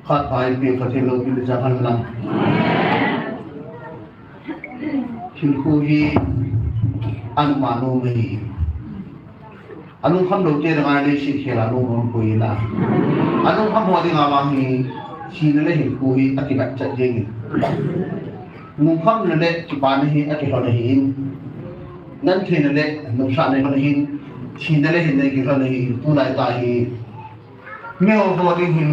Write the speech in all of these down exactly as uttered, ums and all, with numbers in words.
Khat pai pe Pathen lou pi le cha khan lang. Hinkho hi anuma nom ahi. Alungkham lou te dang a leiset khel a lungkham koi la. Alungkham ho dinga vang hi, thina le hinkho hi akibat chat jeng in. Lungkhamna le kipana hi akilhon ahi in. Gentheina le nopsahna hi lhon ahi in. Thina le hinna kilhon ahi in. Tulai tah hi, miho ho ding hin,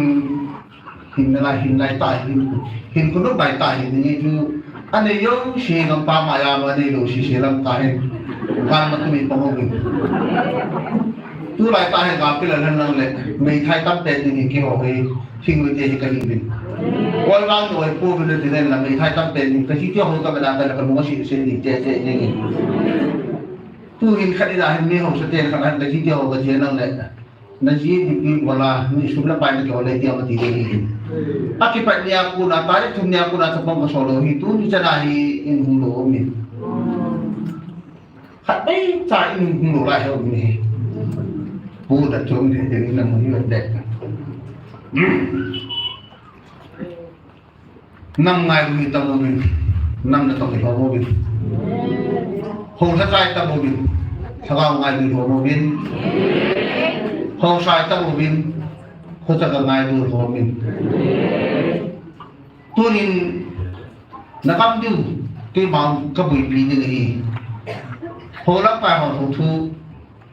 hinna lai, hin lai tah hin, hin khonung lai tah hin, ni chu, anei jouse gampa maiya ma, anei lou sese lam tah hin, galma tumi pang uvin. Tulai tah hin galpi la lhan lang le, meithai tam pen ding hi keiho hi, thingnoi te hi kahi uvin. Oi vang noi pouvin le tinen la, meithai tam pen ding, kaji te ho ka bena ka la, kalung asese ni te te ding hi. Tu hin khat ida hin mi haosa ten khat hin kaji te ho kaji lang le. Naji nipi bola, ni sum le pai na kihol le tia mati le hi. Akipat nia kona, tarik thum nia kona chapang kasol lou hi, tuni chana hi in hung lou um in. Khat beh cha in hung lou lai hi um in hi. Pu da chung the, the in na mu hi vet dek. Nam ngailu hi tam uvin, nam natong hi lhom uvin. Hou lhacha hi tam uvin, lhagao ngailu hi lhom uvin. Haosa hi tam uvin, khocha ka ngailu hi lhom uvin. Tunin, nakam diu, keima kaboipi ding ahi. Hou lam pai ho thu thu,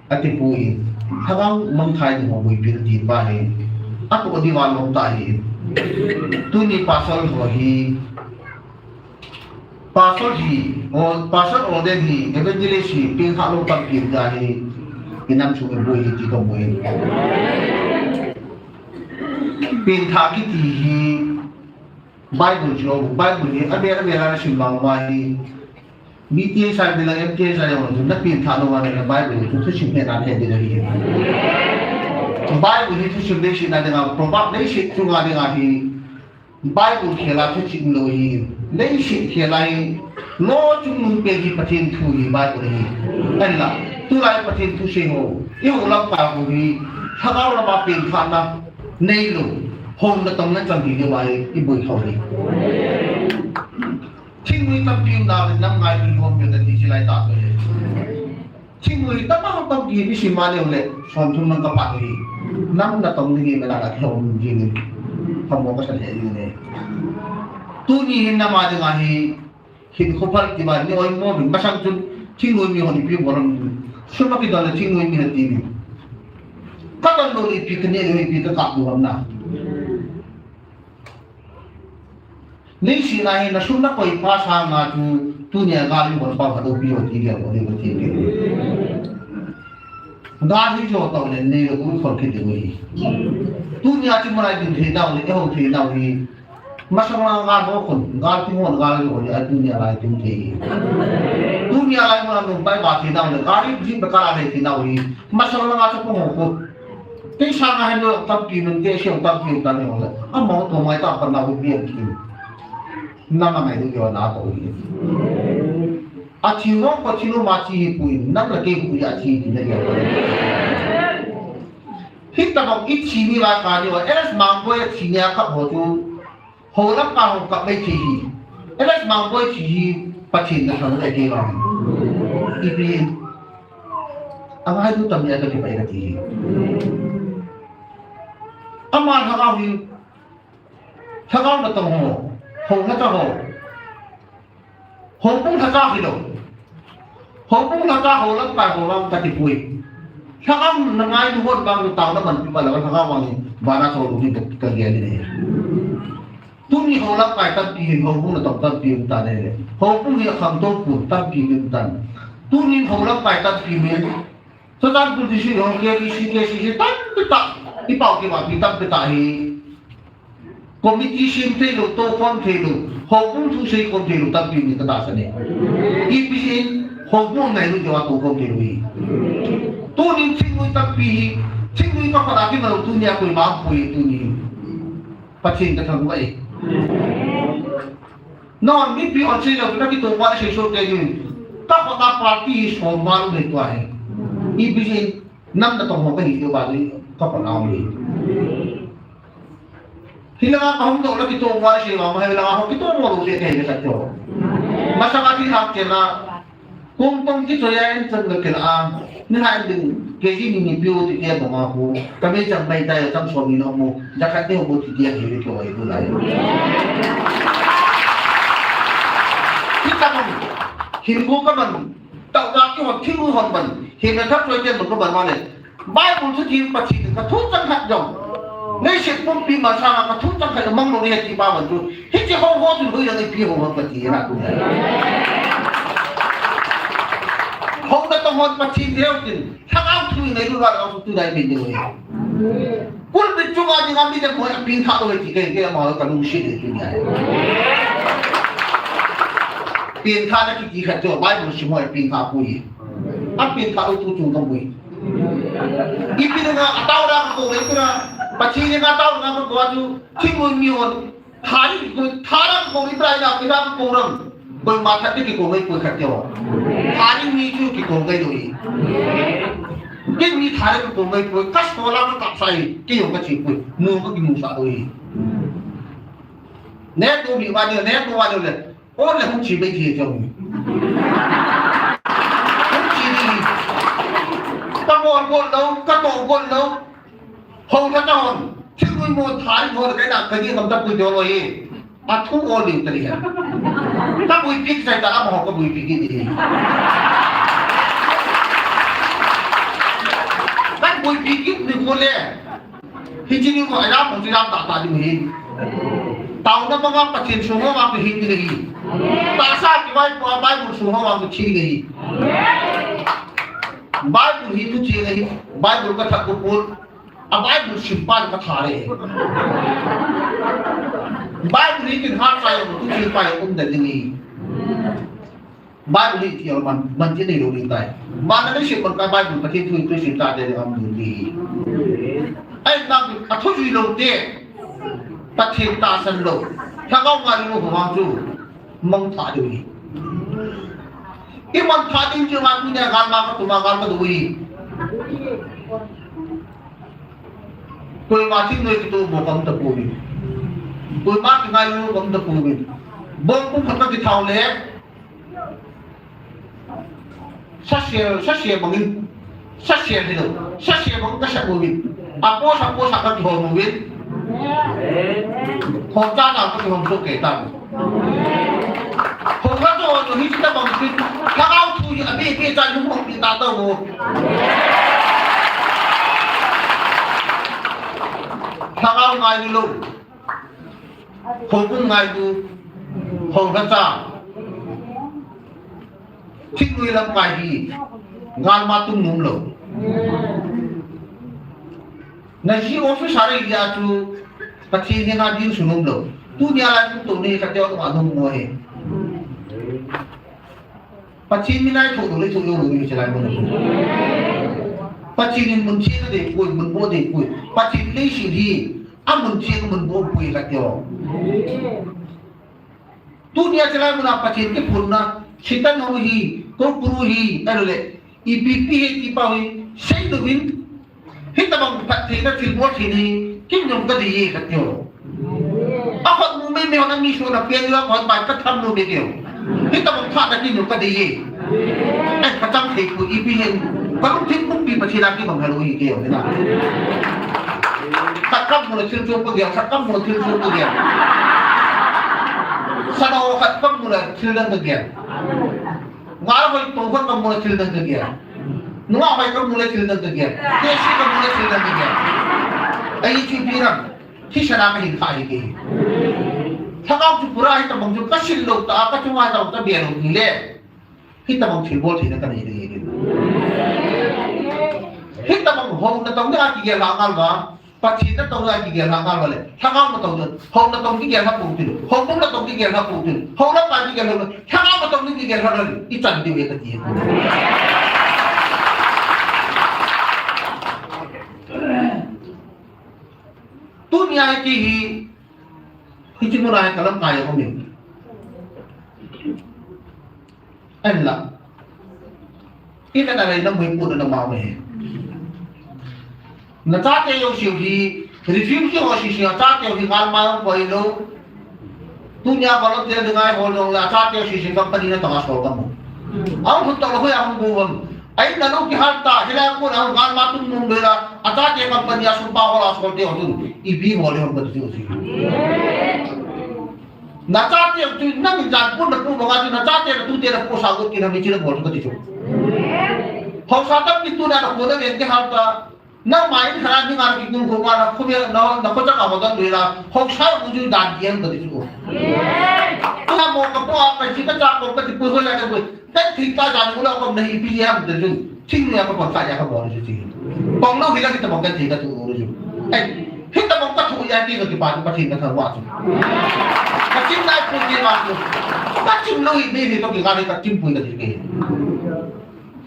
atipui, lhagao mangthai ding ho boipi ding pa hi, atoh diu alom tah hi. Tuni pastor ho hi, pastor hi, o, pastor ordain hi, evangelist hi, pengthah lou tampi um ta hi, inam sung in boi hi ti kamu in. Pengthah kiti hi, Bible chu, Bible hi, abel, abel a nasim vang uva hi, B T S a bilang M T S a jong chu, na pengthah lou uva le Bible chu, thusim hetna he ding ahi. Bible hi thusim leiset na dinga, proverb leiset chunga dinga hi, Bible khel a thusim lou hi, leiset khel a hi, lo chungnung pen hi Pathen thu hi Bible hi. Ahinla, tulai Pathen thu sei ho, i hou lam pa ho hi, lhagao lama pengthahna neilou, hou natong nachan hi le vai, i boi thou hi. Thingnoi tampi um nau le nam ngailu hi lhom uvin ati chi lai tah chu ahi. Thingnoi tama tampi hi nisim a leu le, som thum nang kapat hi. Nam natong ding hi mela la kilhom jing in. Phamo kasa le jing in. Tuni hin nam a dinga hi, hinkho phal ti ba ni oimo uvin, masang chun thingnoi mi hon ipi bol ham. Sum akidon le thingnoi mi nati uvin. Kadon lou le ipi kaneh le ipi kakap lou ham na. Leiset a hi nasum nakoi pa sanga chu tunia gal in bon pau khat upi ho ti gel ho le ti gel. Gal hi jo tau le nei le kum khol kit ding hi. Tunia chu malai ding thei nau le, eiho thei nau hi. Masang langa gal ho khun, gal ti hon gal jo hi a tunia lai tum thei hi. Tunia lai mun a nung pai ba thei nau le, gal hi jin ba kala thei nau hi. Masang langa chu ko ho khun. Tei sanga hin lo tampi mun te siang tampi ta ni ho le. Ama to mai ta pan na hu bian ki. Nam a ngai du yo na to hi. A thi ho ko thi lo ma thi hi pui. Nam la ke hu ya thi ki na ya. Hi ta bang i thi ni la ka ni wa. Elas mang ko ya thi ni a ka ho tu. Ho lam ka ho ka mai thi hi. Elas mang ko thi hi. Pathen na thang le ke la. I pi. Ama hai du tam ya ka ki pai ka thi hi. Ama lhagao hi, lhagao natong ho, ho lhacha ho. Houbung lhacha hilou. Houbung lhacha ho lamkai ho vang kati poi. Lhagao na ngailu hon vang taona manpi ma lou, lhagao vang vana chol u hi ka, kagel in ahi. Tuni ho lamkai tampi hin houbung natong tampi um tan ahi. Houbung hi akhangtou pon tampi um tan. Tunin ho lamkai tampi min Churachandpur district ho K B C, K C C tampi tah, i pao kibahpi tampi tah hi. Committee sem thei lou, toukhom thei lou, houbung thu seikhom thei lou tampi um in katahsan e. Ipi jeh in houbung ngailut jeh a toukhom thei lou hi. Tunin thingnoi tampi hi, thingnoi ka phat a kimalou tunia koima um poi tunin. Pathen kathangvah e. Non, mipi hon sei lou, na kitoh pa sei soh kei ding. Ka khut a party hi som val um hi tua hi. Ipi jeh in, nam natong ho kahi diu va jeh in, ka khut a um hi. Hilanga kahung doh le kitoh mo le sei vang, hilanga ho kitoh mo lou ding kahi ve khat chu. Masanga thi hak chena. Kong tong kichoi a in chan ga kila a. Ni hai ding, K G ni ni piu ti tia bang a hu. Ka mei chang mai tai chang som ni no mu. Ja khat ni ho mu ti tia hi ve koi tu lai. Hi ta bang. Hin ko ka bang. Tau da ki hon, thil hon bang. Hin na thap choi tia bang ka bang ma le. Bible thu thim Pathen ka thu chang khat jong. Leiset pumpi masanga ka thu chang khat mang lou ni ti pa man chu. Hiche ho ho chu hui lang ipi ho ho ka ti na tu. Ho na tong hon Pathen deu tin. Thangau thu ngai lu ra tu dai bin deu. Pulpit chunga ding a mi le mo a pin tha lou ti ke ke ma ka lungset le tu ngai. Pin tha na kiti khat chu Bible sim ho a pin tha pui. A pin tha lou tu chung ka pui. Ipi dinga atao ra ka kou le ipi dinga, Pathen dinga atao dinga ka kou a chu, thingnoimi hon, tha ding kikou, tha ra ka kou, ipi dinga, ipi dinga ka kou ram. Koima that ding kikou ngai poi khat teo. Tha ding mi chu kikou ngai lou hi. Kei mi tha ding kikou ngai poi, ka so la ka kap sa hi, kei jong ka che poi, nu ka kimu sa lou hi. Neh tu mi va ni, neh tu va ni le. Ol le hung chi bei thei chong. Hung chi di. Ka bol bol lou, ka toh bol lou. Hou ka ta hon. Thil nui mo thai mo le kai na ka ni ngam ta pui dol lou hi. A thu ol liu ta di ha. Ka bui pik sai ta a mo ka bui pik di. Ka bui pik ni ko le. Hiche ni ko a jam, hiche jam tah tah ding hi. Taona banga Pathen sung ho vang hi ding hi. Tahsa kivaipoh a Bible sung ho vang hi ding hi. Bible hi tu che hi. Bible ka that ko pon. A Bible sim pa ka tha le. Bible hi kin ha sa yo tu che pa yo um da ding hi. Bible hi ti man, man ti nei lou ding tai. Man na nei sim man ka Bible Pathen thu tu sim ta te am ding hi. Ai na a thu jui lou te. Pathen tahsan lou. Lhagao ngai lou ho vang chu. Mang tha ding hi. I man tha ding chu ma tu ne gal ma ka tu ma gal ka du hi. Koima thingnoi kitoh bol khom tapoi. Koima kingailu khom tapoi. Bong pum khat ka kithao le. Sasel, sasel bangin. Sasel hilou. Sasel bangin ka sa poi. Apo sa, apo sa ka kihom poi. Hom ta na ka kihom so ke ta. Hou la to, to hi ta bang kin. Lhagao thu hi a be be cha lung hong pi ta to ho. Lhagao ngai lou. Hou kum ngai lou. Hou la cha. Thik lui lam kai hi. Ngal ma tum num lou. Na ji office a rei dia chu Pathen henga ding su nom lou. Tunia lai tu to ni ka teo ma nom mo he. Pathen mi nai tho to le tho yo lo ni che lai mo. Pathen in mun che na de poi, mun bo de poi. Pathen leiset hi a mun che mun bo poi ka teo. Tunia chalai muna Pathen kiphonna, Satan ho hi, Kokru hi, ahilou le, ipi ipi hi ti pa hi, sei louvin, hitabang phattheina thilbol theina hi, kin jong ka dei e ka tio. Akhut mu mei mei hon a mi suna pian la khut bai ka tham lou me tio. Hitabang phatna kin jong ka dei e. Eh, ka chang thei poi ipi hin. Ka lungthim pumpi Pathen a kibang halou hi kei o, hina. Khat ka mu le thil chom ka gel, khat ka mu le thil chom ka gel. Sano khat ka mu le thil dang ka gel. Ngal hoi to khat ka mu le thil dang ka gel. Nunga hoi ka mu le thil dang ka gel. Kesi ka mu le thil dang ka gel. Ahi chu ipi ram. Thisana ka hin kha hi kei. Lhagao chu pura hitabang chu ka sil lou ta, ka chunga hitabang ka bia lou ni le. Hitabang thilbol theina ka nei ding ahi. Hitabang hou natong ding a kigel lhah ngal uva, Pathen natong ding a kigel lhah ngal uva le, lhagao natong ding, hou natong kigel lhah pou tin, houbung natong kigel lhah pou tin, hou lamkai kigel lhah, lhagao natong ding kigel lhah le, i chan diu ahi kati ahi. Tunia hi kei hi, hiche muna hi ka lamkai a um in. Ahinla. Ina na lei na mui pu na ma me. Na chate jouse hi Refugee ho sisi a chate hi ngal ma ko ilo. Tunia volunteer dinga hol jong la chate sisi company na tanga sol kamu. Au hut to lo ya hung bu bam. Ai na lo kihal ta, hilai ko na ngal ma tum nung bela, a chate company a sum pa ho la sol te ho tun. Ipi ho le hung ka ti si. Na chate tu na min jan pun na pu banga tu na chate na tute na pu sa gut ki na mi chi na bol ka ti chu. Haosa tampi tuna na ko na ven kihal ta. Nangma in khat a ding a kikun khoma na khomia na, na khochak a hodan doi la, haosa u ju dan ding ka ti chu. Tuna mo ka po a ka chi ka cha ko ka ti pui ho la ka pui. Ka thing ka jan u la ko na hi pi ya ka ti chu. Thing ya ka pon ka ya ka mo chu ti. Pon lo hi la ki ta mo ka ti ka tu u chu. Ai, hi ta mo ka thu ya ki ka ti pa ka thing ka tha wa chu. Ka chim lai pu ki ma chu. Ka chim lo hi ni ni to ki ka ni ka chim pui ka ti ke.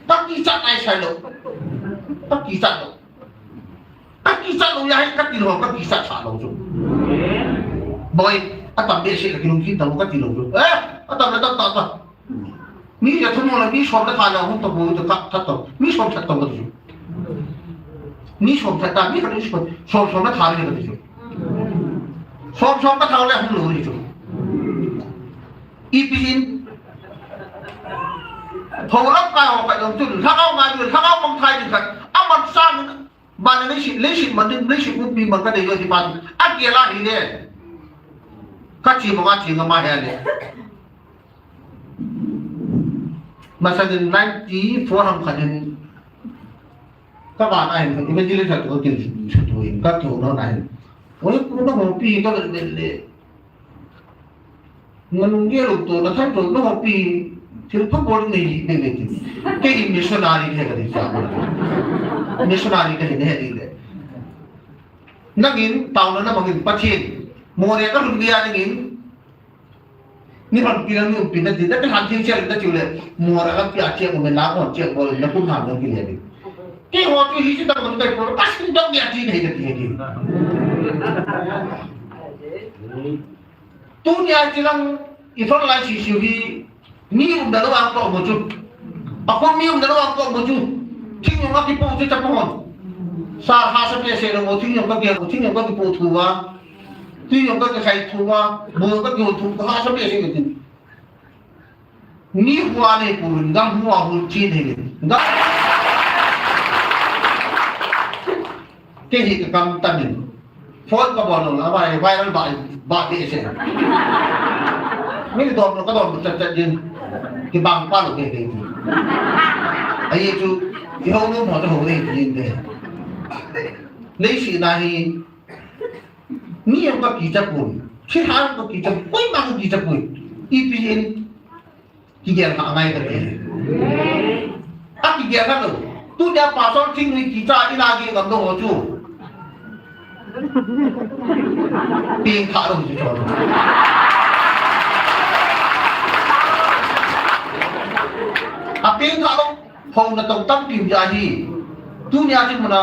Ka kichat nai sai lo. Ka kichat lo. Ka kichat lo ya hi ka ti lo, ka kichat sa lo chu. Boi, atam behseh le kilungthim ta lo ka ti lo chu. Eh, atam le tam ta ta. Mi ya thum le mi som le kha le hung ta boi ta ka ta ta. Mi som that ta ka ti chu. Mi som that ta, mi khat le som, som le kha le ka ti chu. Som som ka tha le hung lo ni chu. Ipi hin. Ho lam kai ho kai dong chun, lhagao ngai ding, lhagao mang thai ding khat. Aman sang, ban le leiset, leiset man ding, leiset umpi man ka dei lo ti pan. A gel a hi le. Ka chi mo ka chi nga ma he le. Masa din ninety four ham khat din. Ka ban a hin, evangelist khat ko kin, sutu hin, ka kiu no na hin. Oi, ku no ho pi ka le le. Nalung gel u to, na thai to, na hopi, thil pha bol nei, nei, nei, nei. Kei missionary kahi kati cha. Missionary kahi nei, nei, nei. Nangin, taona na mangin, Pathen. Moreh ka lhun geiya nangin. Ni hon pi na, ni pi na, di, na ka han thil che, na chu le. Moreh ka pi a che, mo me na, mo che, mo na kun han na ki le. Keiho chu hi chi ta mo kai ko, ka sin dong ya chi nei, nei, nei. Tunia chilang i front line sisiu hi mi umna lou a ko mu chu. Akon mi umna lou a ko mu chu. Thingnoi a kipo chu chapang hon. Sa ha sa pe se lo mo thingnoi ka ge mo thingnoi ka kipo thu va. Thingnoi ka khai thu va. Mo ka kiho thu ha sa pe se ke tin. Ni hua nei pun, gam hua hul chi nei. Gam. Kei hi ka kam tamin. Phone ka bol lo la, vai, viral ba, ba de se. Mi dom lo ka dom chat chat din. Kibang pa lo ke ke. Ai chu, i ho lo mo ta ho nei din de. Leiset na hi, mi jong ka kicha poi. Thilha jong ka kicha poi, koima ka kicha poi. Ipi hin, Kigel kha ngai kati. A kigel kha lou. Tunia pastor thingnoi kicha ina gei ngam lou ho chu. Peng kha lou chu chu. A peng kha lou. Hou na tong tampi um ja hi. Tunia chu muna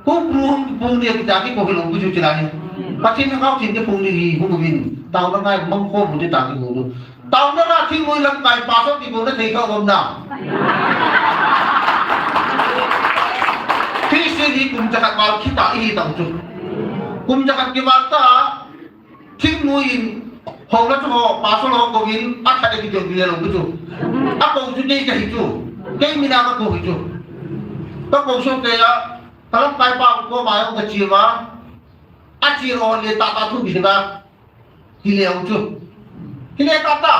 Ko pung, pung dia kita ki ko hilou ku chu chila ni. Pathen na kau thin ke pung ni hi hu min. Taona ngai mang ko bu ti ta ki hu. Taona na thingnoi lamkai pastor ki ko na thei kha um na. Christian hi kum jakhat val kita i hi ta chu. Kum jakhat ki val ta thingnoi in ho na chu ho pastor ho ko in a khat ki jo ki lou ku chu. A ko chu nei ka hi chu. Kei mina ka ko hi chu. Ka ko so ke ya Ka lamkai pa ko ma jong ka chi uva. A chi ro le tata thu bi na. Hi le u chu. Hi le tata.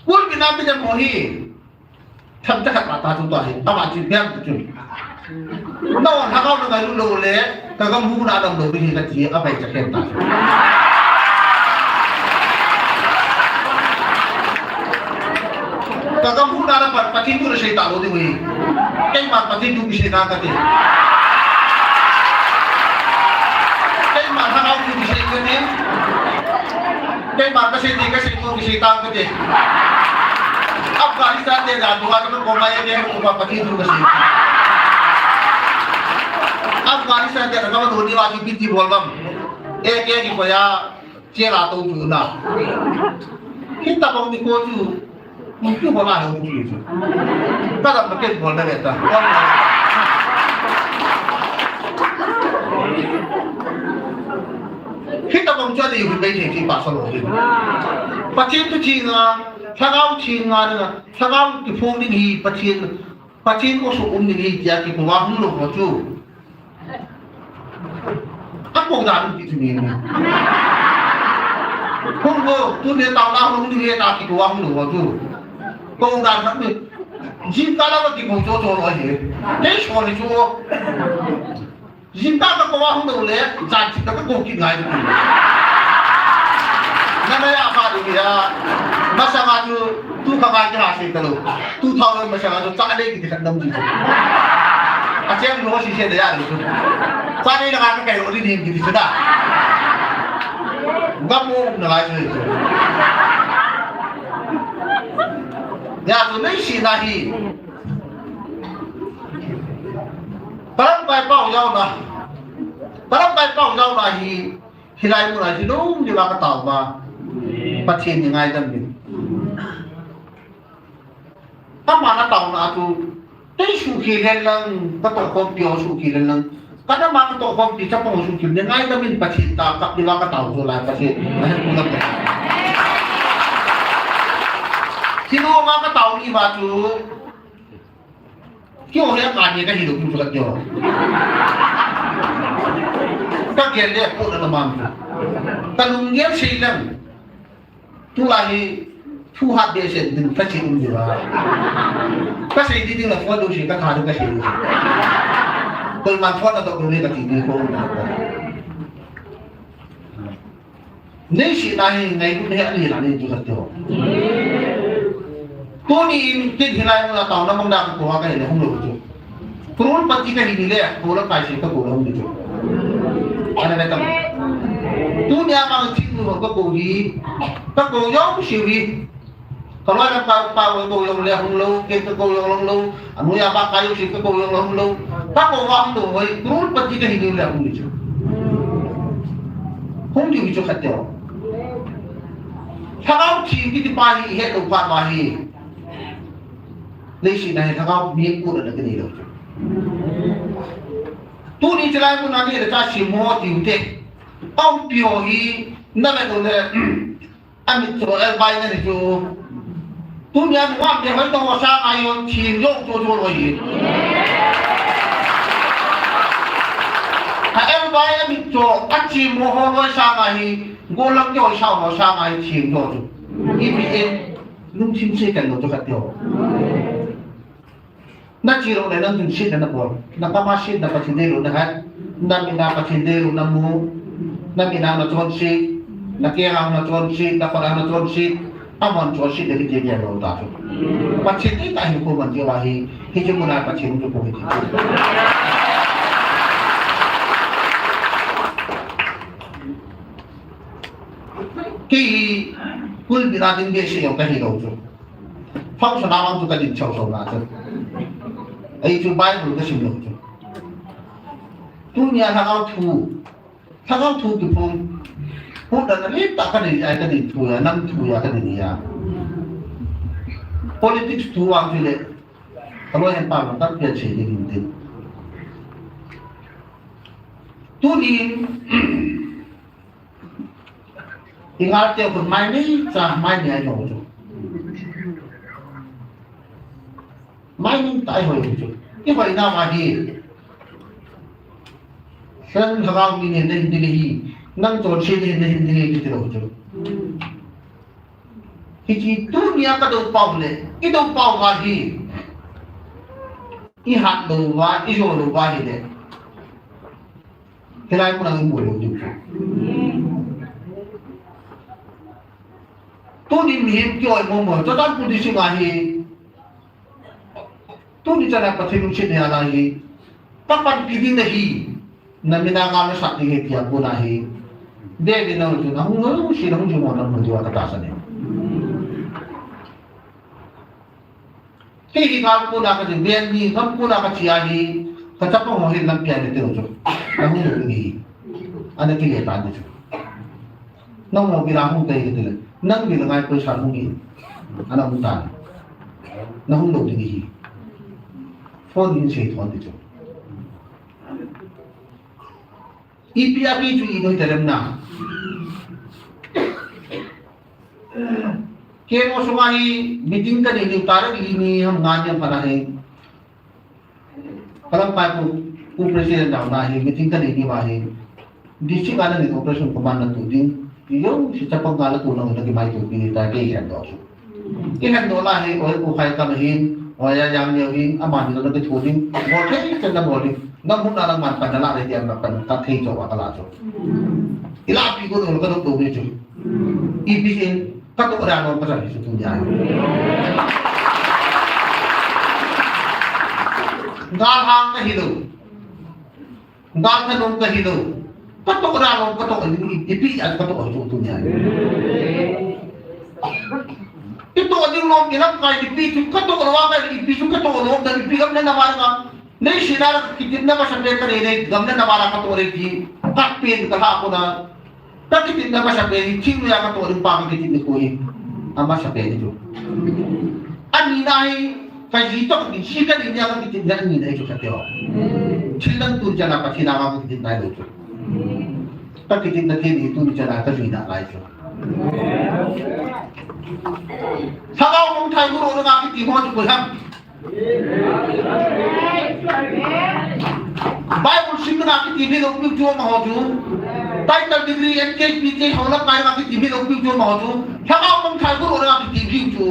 Kul bi na bi de mo hi. Tham ta khat tata thu ta hi. Ama chi biang chu. Na on ha ka na ngai lu lo le. Ka gam hu na dam lo bi hi ka chi a bai cha ken ta. Ka gam hu na na pat, Pathen thu na sei ta lo ding uhi. Keiman Pathen thu kisei na kati. Keiman Lhagao thu kisei kati. Keiman kasei ti, kasei thu kisei ta kati. Afghanistan te dan thu ka ko mai te ko Pathen thu kasei. Afghanistan te ka ma do ni wa ki piti bol bam. E ke ni ko ya. Che la to chu na. Hita bang ni ko chu. Ni chu ko la ho chu chu. Ka da ma ken bol na le ta. Ko na. Hitabang chu adei hih mai thei thei pa sa lo hi. Pathen thu theng a, Lhagao theng a, Lhagao kiphong ding hi, Pathen, Pathen khosung um ding hi tia kikou a hung lou ho chu. Akou dan ti chu ni. Hung lou, tuni taona hung ding hi tia kikou a hung lou ho chu. Kou dan khat ni. Jingkah la kikou chu chu lo hi. Kei so ni chu. Jingkah kakou a hung lou le, jan chih kakou kit ngai. Nana ya pa ding ya. Masanga chu, tu kha ngai kihasei talou. Tu thao le masanga chu, cha le kiti khat nam ji chu. Acheng lo sese le ya le chu. Cha le na ka kai lo ni ni kiti chu da. Ngam mo na ngai chu. Ya chu nei si na hi. Param pai pau jaona. Param pai pau jaona hi. Hilai muna hi lou, ni la ka tao ba. Pathen ni ngaidam ni. Ama na taona chu. Tei suhkhel hen lang, katoh khompi ho suhkhel hen lang. Kana ma katoh khompi chapang suhkhel ni ngaidam in Pathen ta kap ni la ka tao chu lai Pathen. Na hen ku la Pathen. Kilo ma ka tao ni ba chu. Kio he ka ni ka hi lo ku ka kio. Ka gel le ko na man. Ka lung gel sei lang. Tulai hi thu hat be se din ka chi um di ba. Ka sei di ding la phone do si ka tha do ka sei. Koi man phone na to ko ni ka ti ni ko. Nei si na hi ngai gun he ani la ni tu sa tio. Tuni in tin hilai muna taona mong da ko ka he le hung lo tu. Crorepati ka hi ni le, ko la kai si ka ko la hung ni tu. Ana le tam. Tuni a mang chin nu ka ko hi. Ka ko yong si wi. Ka loi lam ka pa wo ko yong le hung lo, ke ka ko yong long lo. Anu ya ba ka yong si ka ko yong long lo. Ka ko wa hung lo hoi, crorepati ka hi ni le hung ni chu. Hung ni chu khat teo. Lhagao theng kiti pa hi, he lo pa ma hi. Leiset a hi lhagao mi pu la ka ni lo chu. Tuni chilai muna ni le cha si mo ti u te. Au pi ho hi, na le ko le. Amit cho el bai na ni chu. Tuni a nuam te hoi to ho sa ngai yo theng yo to to lo hi. Ha el bai amit cho a chi mo ho lo sa ngai hi. Go lam yo sa ho sa ngai theng yo chu. I pi en lungthim se kan lo to ka teo. Na chi lo le na dun sit na bol. Na kama sit na Pathen dei lo na hat. Na mina Pathen dei lo na mu. Na mina na chon sit. Na keng na chon sit. Na kol na chon sit. Amon chon sit le kiti dia lo ta chu. Pathen dei ta hi ko man dia hi. Hi chu muna Pathen chu ko hi. Kei hi kulbina ding behseh jong ka hi lo chu. Function a vang chu ka ding chau chau na chu. Ei chu Bible ka sim lo chu. Tunia lhagao thu. Lhagao thu kiphong. Hu da na le ta ka ding ai ka ding thu ya, nam thu ya ka ding ya. Politics thu vang chu le. Ka loi hen pa ma tak pia che ding tin. Tunin I ngal te khun mai nei cha mai nei ai lo chu. Mai nei ta ai hoi chu. I hoi na ma hi. Sen lhagao mi nei nei ding hi. Nang chon si nei nei ding hi ti lo chu. Hichi tunia ka do pau le. I do pau ma hi. I hat lo va, i jo lo va hi le. Hilai mun a ngai bol lou ding. Tuni mihem ki oi mo mo, Churachandpur district a hi. Tuni chana Pathen lungset nei a la hi. Ka panpi ding na hi. Na mina nga na sat ding hi tia ko na hi. De de na tu na hung lou si na hung ju mo na hung ju ka ta sa ne. Kei hi ngal kona ka ti, ven ni ngam kona ka ti a hi, ka chapa ho hin lam pia ni teu chu. Na hung lou ding hi. Ana kile ta ni chu. Nang mo bila hung tei ka ti le. Nang bila ngai poisa hung hi. Ana hung ta. Na hung lou ding hi. Phone in sei thon ti chu. Ipi a ki chu i noi ta lem na. Kei mo sunga hi meeting kanei ni tarik li ni ham nga ni ham kana hi. Kalam pai pu, pu president dau na hi meeting kanei ni ma hi. District ana ni operation command na tu ding. Yo, si chapang nga la tu na na ki mai tu pi ni ta kei kan do su. Ihen dola hi, oi, u khai kam hin, oi, ya yang leo hin, aman lo na ke thu ding, bol thei chen na bol ding. Ngam mun na lang man pan na la le tiang na pan ta thei cho wa ka la cho. Ila pi ko lo ka lo to ni cho. I pi sin, ka to ra no ka sa ni su tu ya. Ngal hang ka hi lo. Gal ka nung ka hi lo. Ka to ra lo, ka to ni, ipi a ka to chu tu nia. I to ni lo, i lam kai ipi chu ka to lo, ka ipi chu ka to lo, da ipi gam na na ba ka. Nei si na ki tin na ba sa pe ka nei, nei gam na na ba ka to re ti. Ka pin ka ha ko na. Ka kitin na masa pen hi, thing ya ka to ding pa ka kitin ni ko hi. A masa pen hi chu. Ani na hi, ka ji to, ka ji ka ni ya ka kitin na ni na hi chu ka teo. Thil dang tu jana pa thil na ka kitin na hi chu. Ka kitin na thil ni tu jana ka ji na lai chu. Sa ka ung thai guru na ka kitin mo chu ko ham. Bible sim na kiti mi lo piu chu ma ho chu. Title degree N K P K ho la kai na kiti mi lo piu chu ma ho chu. Lhagao pang thai guru na kiti piu chu.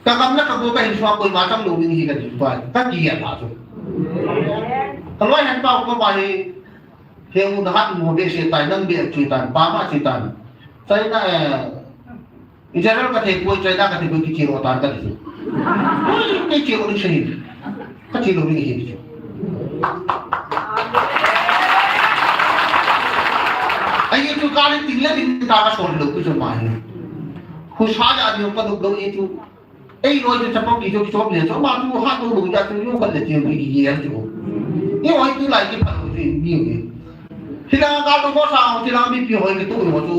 Ka gam na ka go ka hin sua koi ma chang lo ding hi ka ti pa. Ka ki ya pa chu. Ka loi han pa ko pa hi. He u na hat mo be se tai nang be chu tan pa ma chu tan. China eh Israel ka thei poi, China ka thei poi, kichiro tan ka ti chu. Kichiro ni se hin. Ka chiro ni hin chu. Ai chu ka le tin le tin ta ka sol lo ku chu ma hin. Khu sa ja ni pa lo lo e chu. Ei loi chu chapang ki chu kichop le chu ma chu ha tu lu ja chu yu khat le ti yu ki ye chu. Ei oi tu lai ki pha lu ti ni ni. Thilanga gal to ko sa, thilanga mipi hoi ki tu yu chu.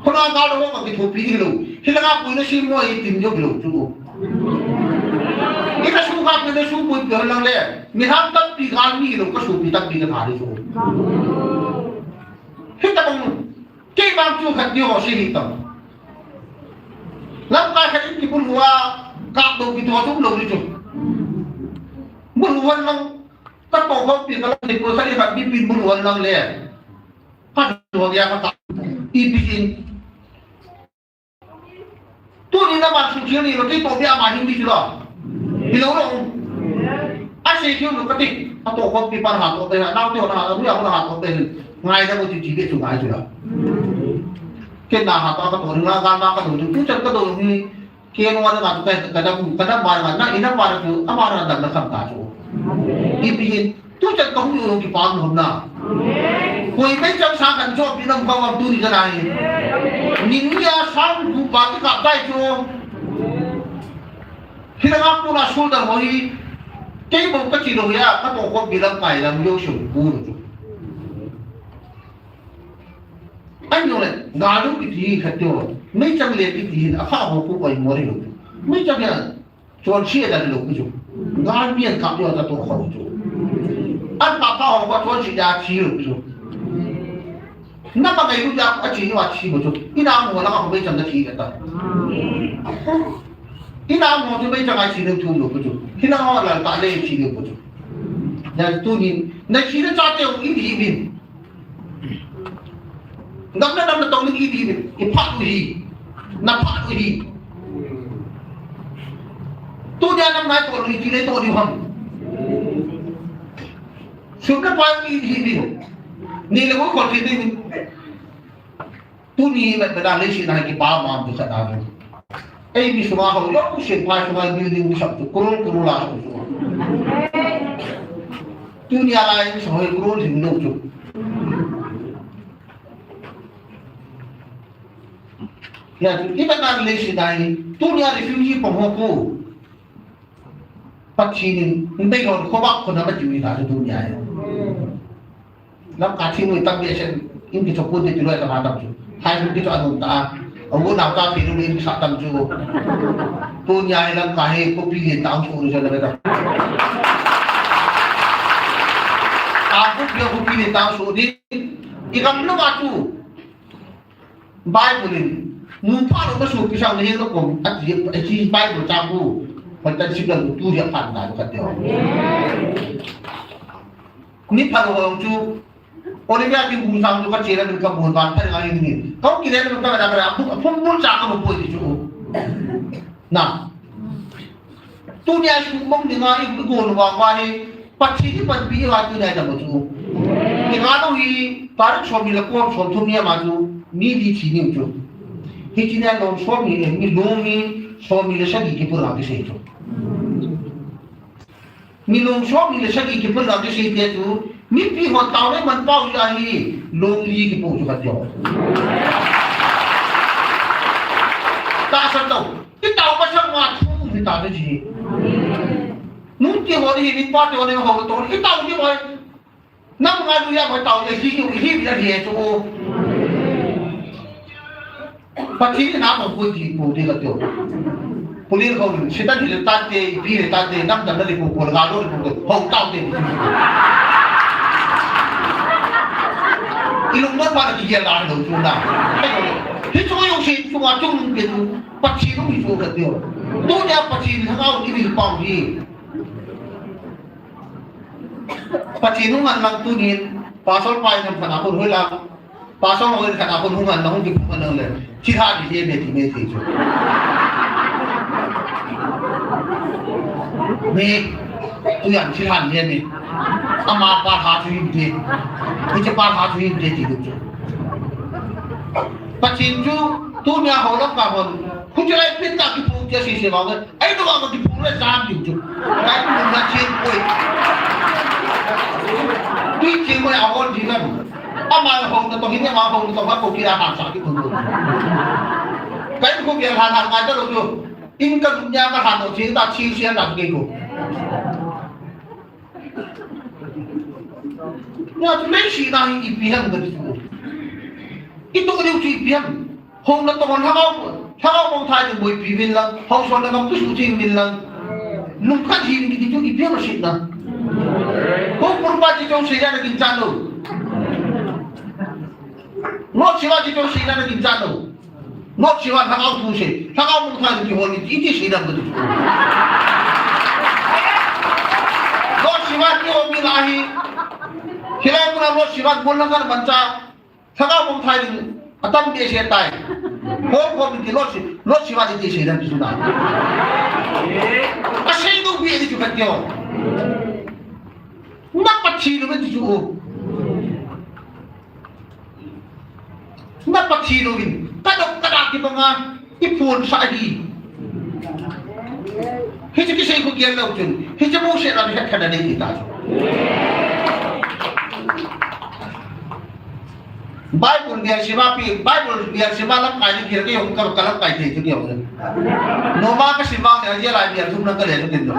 Khona gal to ko ki thu pi ni lo. Thilanga pui na sim mo i tin yo lo chu. I ka su ka pui na su pui pi lang le. Mi ham tam pi gal mi lo ka su pi tam pi ka tha ni chu. Hi ta bang. Kei bang chu khat ni ho si hi tam. Lamkai khat in kibul hua, kap do ki thua thum lo ni chu. Bul huan lang, ka to khom pi ka lang ni ko sa ni khat ni pin bul huan lang le. Ka thua ya ka ta. I pi in. Tu ni na ban su thil ni lo, kei to bia ma hin di chu lo. Hi lo lo. A se thil lo ka ti. A to khom pi pan ha to te ha, nau te ho na ha, nu ya ho na ha to te. Ngai da ko ti ti be chu ngai chu lo. Ken na ha ta ka to ring la ga na ka do tu chan ka do ni. Ken wa na ka ka da ku ka da ba na na ina ba na tu a ba na da na kam ta chu. Ipi hin tu chan ka hu yo ki pa no na. Koi mai chang sa kan cho pi nam ka wa tu ni ka na hi. Nin ni a sa ku pa ki ka dai chu. Hi na ku na su da ho hi. Kei bo ka chi lo ya ka to ko bi lam kai lam yo shu ku. Anyo le, galu kiti khat teo, meichang le kiti hin, akha ho ko koi mori lo. Meichang ya, chonse da lo ku chu. Gal mi an kap yo ta to kho chu. An pa pa ho ko chonse da chi lo chu. Na pa kai lu ya a chi ni wa chi mo chu. Ina mo la ka meichang da chi da ta. Ina mo chu meichang a chi lo chu lo ku chu. Ina ho la ta le chi lo ku chu. Ya tu ni, na chi na cha teo i di bin. Ngam na nam na tong ni i di ni, i phat u hi. Na phat u hi. Tu dia nam nai to ni ti le to ni ham. Sum na pa i di ni. Ni le ko ko ti ni. Tu ni na da le si na ki pa ma tu sa da. Ei mi sunga ho yo ku se pa sunga building ni sap tu crore crore la sap tu. Tu ni a lai mi sunga ho crore ling lo tu. Ya tu iba na le si dai. Tu ni a refugee pa ho ku. Pathen in, in bei lo ko ba ko na ma ti wi ta tu ni a. Lam ka thi mu tam be sen, in ki chok ko de ti lo ka ma tam chu. Hai mu ki chok anum ta. Au na ka pi lu in sa tam chu. Tu ni a lam ka he ko pi le ta chu ru sa na ta. Abu pia hu pini tang so di. Ikam no ma tu. Bible in. Mu pa lo ma so pi sang ni lo kom. Ati, ati Bible ta ku. Patan sibla tu ya pan na ka teo. Ni pa lo chu. Olivia ki bu sang tu ka chela ni ka bu ban pan ngai ni. Kau kile ni ka da ka. Pum pum cha ka bu ti chu. Na. Tunia sumang dinga i gol vang vang hi, Pathen hi panpi hi tunia dam chu. Inga no hi, tarik som ni le ko som thum ni ama chu, mi li thi ni chu. Hiche nia lom som ni le, mi lom ni, som ni le sagi kipur a kisei chu. Mi lom som ni le sagi kipur a kisei te chu, mipi hon tao le man pau ja hi, lom li kipu chu ka tio. Ta sa tao. I tao masang ma thu ni ta de ji. Nu ti ho ni ni pa ti ho ni ho to. I tao ni mai. Nam nga lu ya mai tao ni hi ni hi ni ya ni to. Pathen na ma ku ti ku de ka to. Pulin ho ni sita ni ta te, pi ni ta te, nam ta ni ku ku ga lo ni ku ho tao te. I lung mo pa ni ya la lo chu na. Hi chu yo si chu ma chu ni ke chu. Pathen hung hi chu ka tio. Tunia Pathen thangau i vil pau hi. Pathen hung an lang tunin, pastor pa in khat a khun hui lang, pastor hoi khat a khun hung an lang hung kiphung an lang le. Thilha ni le me ti me ti chu. Me, tu yan thilha ni le me. Ama pa ha chu hin te. Hiche pa ha chu hin te ti chu. Pathen chu tunia ho lam ka hon. Khu chu lai pin ta kiphung tia si se ba. Ai to ba kiphung le jam diu chu. Kai phung na chen koi. Tui chen koi a hon di na. Ama hon na to hin ama hon na to ba ko kira han sa kiphung. Kai ko kira han han ngai ta lo chu. In ka dunya ka han no chen ta chi sia na ke ko. Nia chu leiset a hi ipi ham ka ti chu. I toh diu chu ipi ham. Hung na tong lhagao, lhagao mong thai ding boipi uvin lang, hung son na ngam tu su thim uvin lang. Lungkhat hi ding kiti chu ipi ham a setna. Hung purpa ti chu seina na ginchat lou. Lord Shiva ti chu seina na ginchat lou. Lord Shiva lhagao thu sei, lhagao mong thai ti ho ni, iti sei dam ka ti. Lord Shiva ti ho mi la hi. Hilai muna Lord Shiva bol na kan mancha. Lhagao mong thai ding, atam behseh tai. Hom hom ti Lord Shi-, Lord Shiva ti sei dam ti chu na. Asei dou beh ti chu ka ti ho. Na Pathen lou ti chu. Na Pathen louvin, ka dok ka dah kibanga, i phonsah ahi. Hiche kisei khu gel lou chun, hiche mo se la het khat a nei ti ta chu. Bible gel sima pi, Bible gel sima lamkai ni gel ke jong ka, ka lamkai thei chu jong. Noma ka sima ka gel a gel thum lang ka le chu din lo.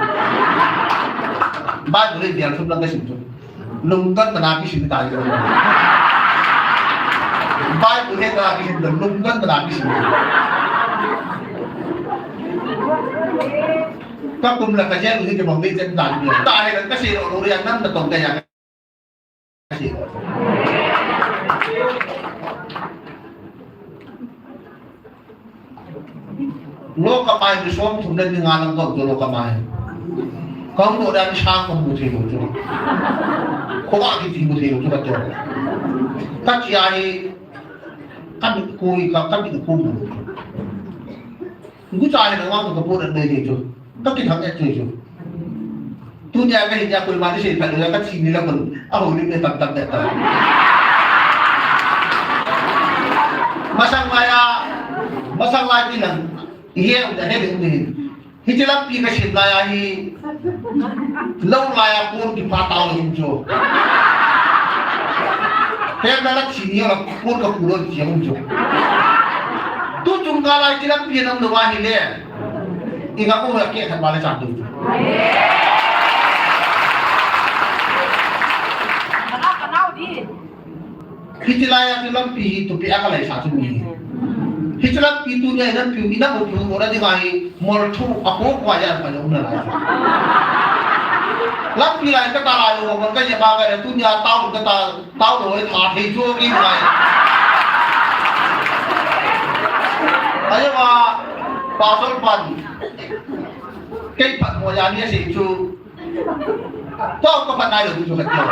Bible gel thum lang ka sim chu. Lungdon mana kisim ta yo. Bible he ta kisim ta, lungdon mana kisim. Ka kum la ka jeng hi ke bang de chen ta yo. Ta he ka se lo lo ya nam ta tong ka ya. Lo ka mai ni som thum le ni nga lang ka jo lo ka mai. Ka hung doh dan sang ka mu thei lou chu. Kho ka kiti mu thei lou chu ka cho. Ka chia hi ka bi ku ka, ka bi ku mu. Gu cha hi na wa ka pu dan nei thei chu. Ka kithang et chu chu. Tunia ka hin ya koima ni sei phat lou, ka thi ni la kon. A ho ni me tam tam me tam. Masang lai a, masang lai ni lang. I he u da he le u ni. Hiche lampi ka sim lai a hi. Lou lai a pon kipha tao hin chu. He na la thi ni la pon ka ku lo chi hin chu. Tu chung ka lai hiche lampi na lou a hi le. I nga ko ke khat ba le chan tu. Hiche lai a chu lampi hi tupi a ka lai sa chu mi. Hiche lampi tunia lampi i na mo pu mo na di mai mol thu a ko kwa ya pa lo na lai. Lampi lai kata lai lou, man ka jep a ka le, tunia tao kata, tao lou, tha thei chu ki lai. Ayo ma, pastor pan. Kei pan mo ya ni sei chu. Tao ka pan nai lou chu ka tao.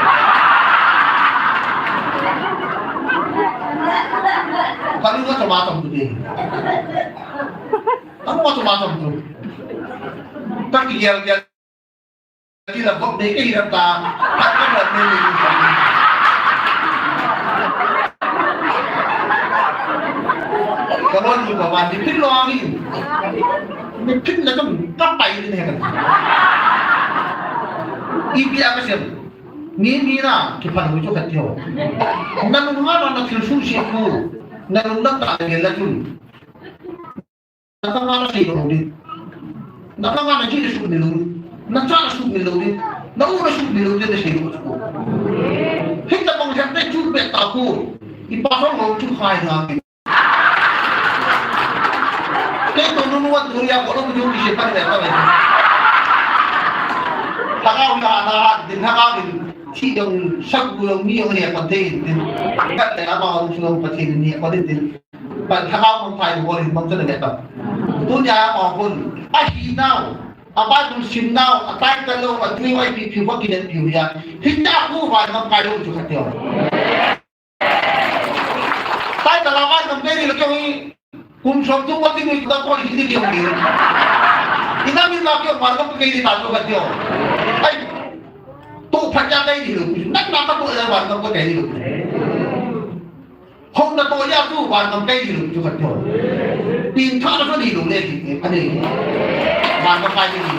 Ka lu ka chama cham tu de. Ka lu ka chama cham tu. Ka ki gel gel. Ti la bok dei kei ram ta. Hat ka bok dei ni. Ka bon ni ba ba ni pin lo ni. Ni pin la kam ka pai ni he ka. Ipi a ka sem. Ni ni na ki phan hu chu ka tio. Na lu ha na na thil su si ku. Na lu na ta ni la chu. Na ka nga na sei lou ding. Na ka nga na ji na sut ni lou ding. Na cha na sut ni lou ding. Na u na sut ni lou ding na sei lou ding. Hita bang hep te chu pe ta ko. I pa hong lou chu khai na. Kei to nu nu wa tu ya ko lou chu ki se pa le ta le. Ta ka u na na ha din ha ka din. Chi dong sak bu dong mi dong ne pa te din. Ka te a ma u chu pa te ni pa din. Pan thakau mang phai bol hin mang chu na ve ta. Tunia a kon. A hi nau. A Bible sim nau. A tai ka lo. A tui oi pi pi wa ki den pi ya. Hi ta khu wa ngam kai lo chu ka teo. Tai ta la wa ngam kai lo kyo hi. Kum som tu wa ti ni ta ko hi ni kyo ni. Ina min ma kyo wa ngam kai ni ta chu ka teo. Ai. Tu pha ja kai ni lo. Nak na ka ko la wa ngam kai ni lo. Hou na to ya tu, van ngam kai ni lou chu ka teo. Pin tha na ni lou le ki, ani. Van ngam kai ni lou.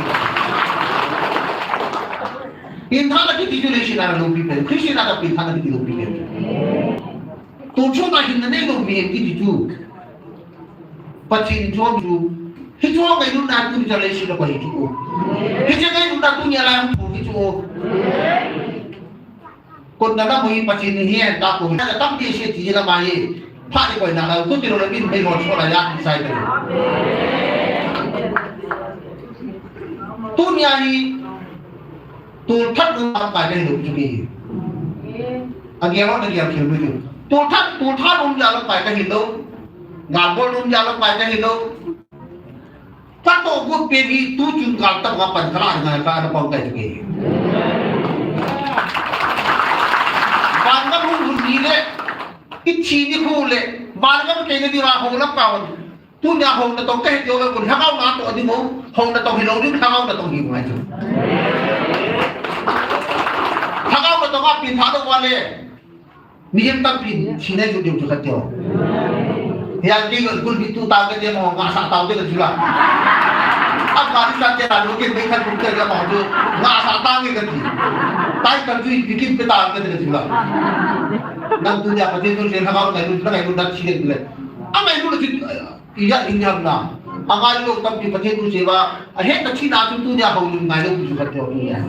Pin tha na ki ti chu le si na lou pi pe. Christian na ka pin tha na ki ti lou pi pe. Tu chu na hin na ne lou mi ki ti chu. Pathen chu chu. Hi chu ngai lu na tu ni le si na ko hi chu. Hi chu ngai lu na tu ni la tu hi chu. Kon na na mo hi Pathen hi hen ta ko. Na tam pi se ti na ma hi. Pha ni ko na la ko ti lo le bin be lo so la ya sai ta. Tunia hi tu that na ka le lo chu ki. A ge lo na ge ke lu. Tu that, tu that um ya lo ka ke lo. Ga bo um ya lo ka ke lo. Ka to gu pe ni tu chun kal ta nga pan kala nga ka na pang kai ke. Van ngam hun hun ni le. I chi ni khu le. Van ngam ke ni di wa ho la ka hon. Tunia ho na to ke ti o le kun ha ka na to di mo. Ho na to hi lo ni ha ka na to hi mo ai chu. Ha ka na to ma pin tha lo wa le. Mihem tampin, sinai ju diu chu ka teo. Hian kei gol kul bit tu tau ka ti mo, nga sa tau te ka chu la. Afghanistan te ta lu kin bei khan kum te ka mo chu, nga sa tau nge ka ti. Tai kan ju i pikin pe tau ka ti ka chu la. Nang tunia Pathen tun se na ka ngai lu, na ngai lu dat si le. A ngai lu chu, Iya, in ham na. A ngai lo tampi Pathen thu se va. A het na china chu tunia ho lim ngai lo chu ka teo tunia.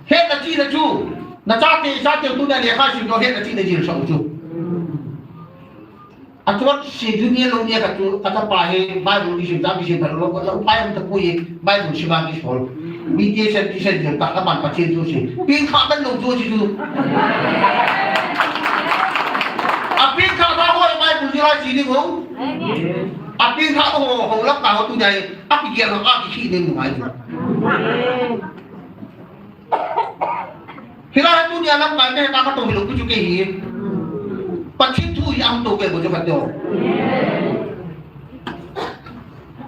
Het na china chu. Na chate, chate tunia lekha sim lo het na china jil sa chu. A chuan si junior lo nia ka chu, ka chapa hi Bible ki sim ta ki sim ta lo, lo pai am ta pui Bible sim a ki sol. Meditation, meditation, jeng tak ka man Pathen thu si. Pin kha kan lo chu si chu. A pin kha ta ho Bible ni lai si ni ho. A pin kha ho, ho lak ka ho tu jai. A ki gel ho, a ki khi ni mu ngai chu. Hilai tunia lam kai te ta ka to hi lo chu ke hi. Pathen thu hi am to ke bo chu ka to.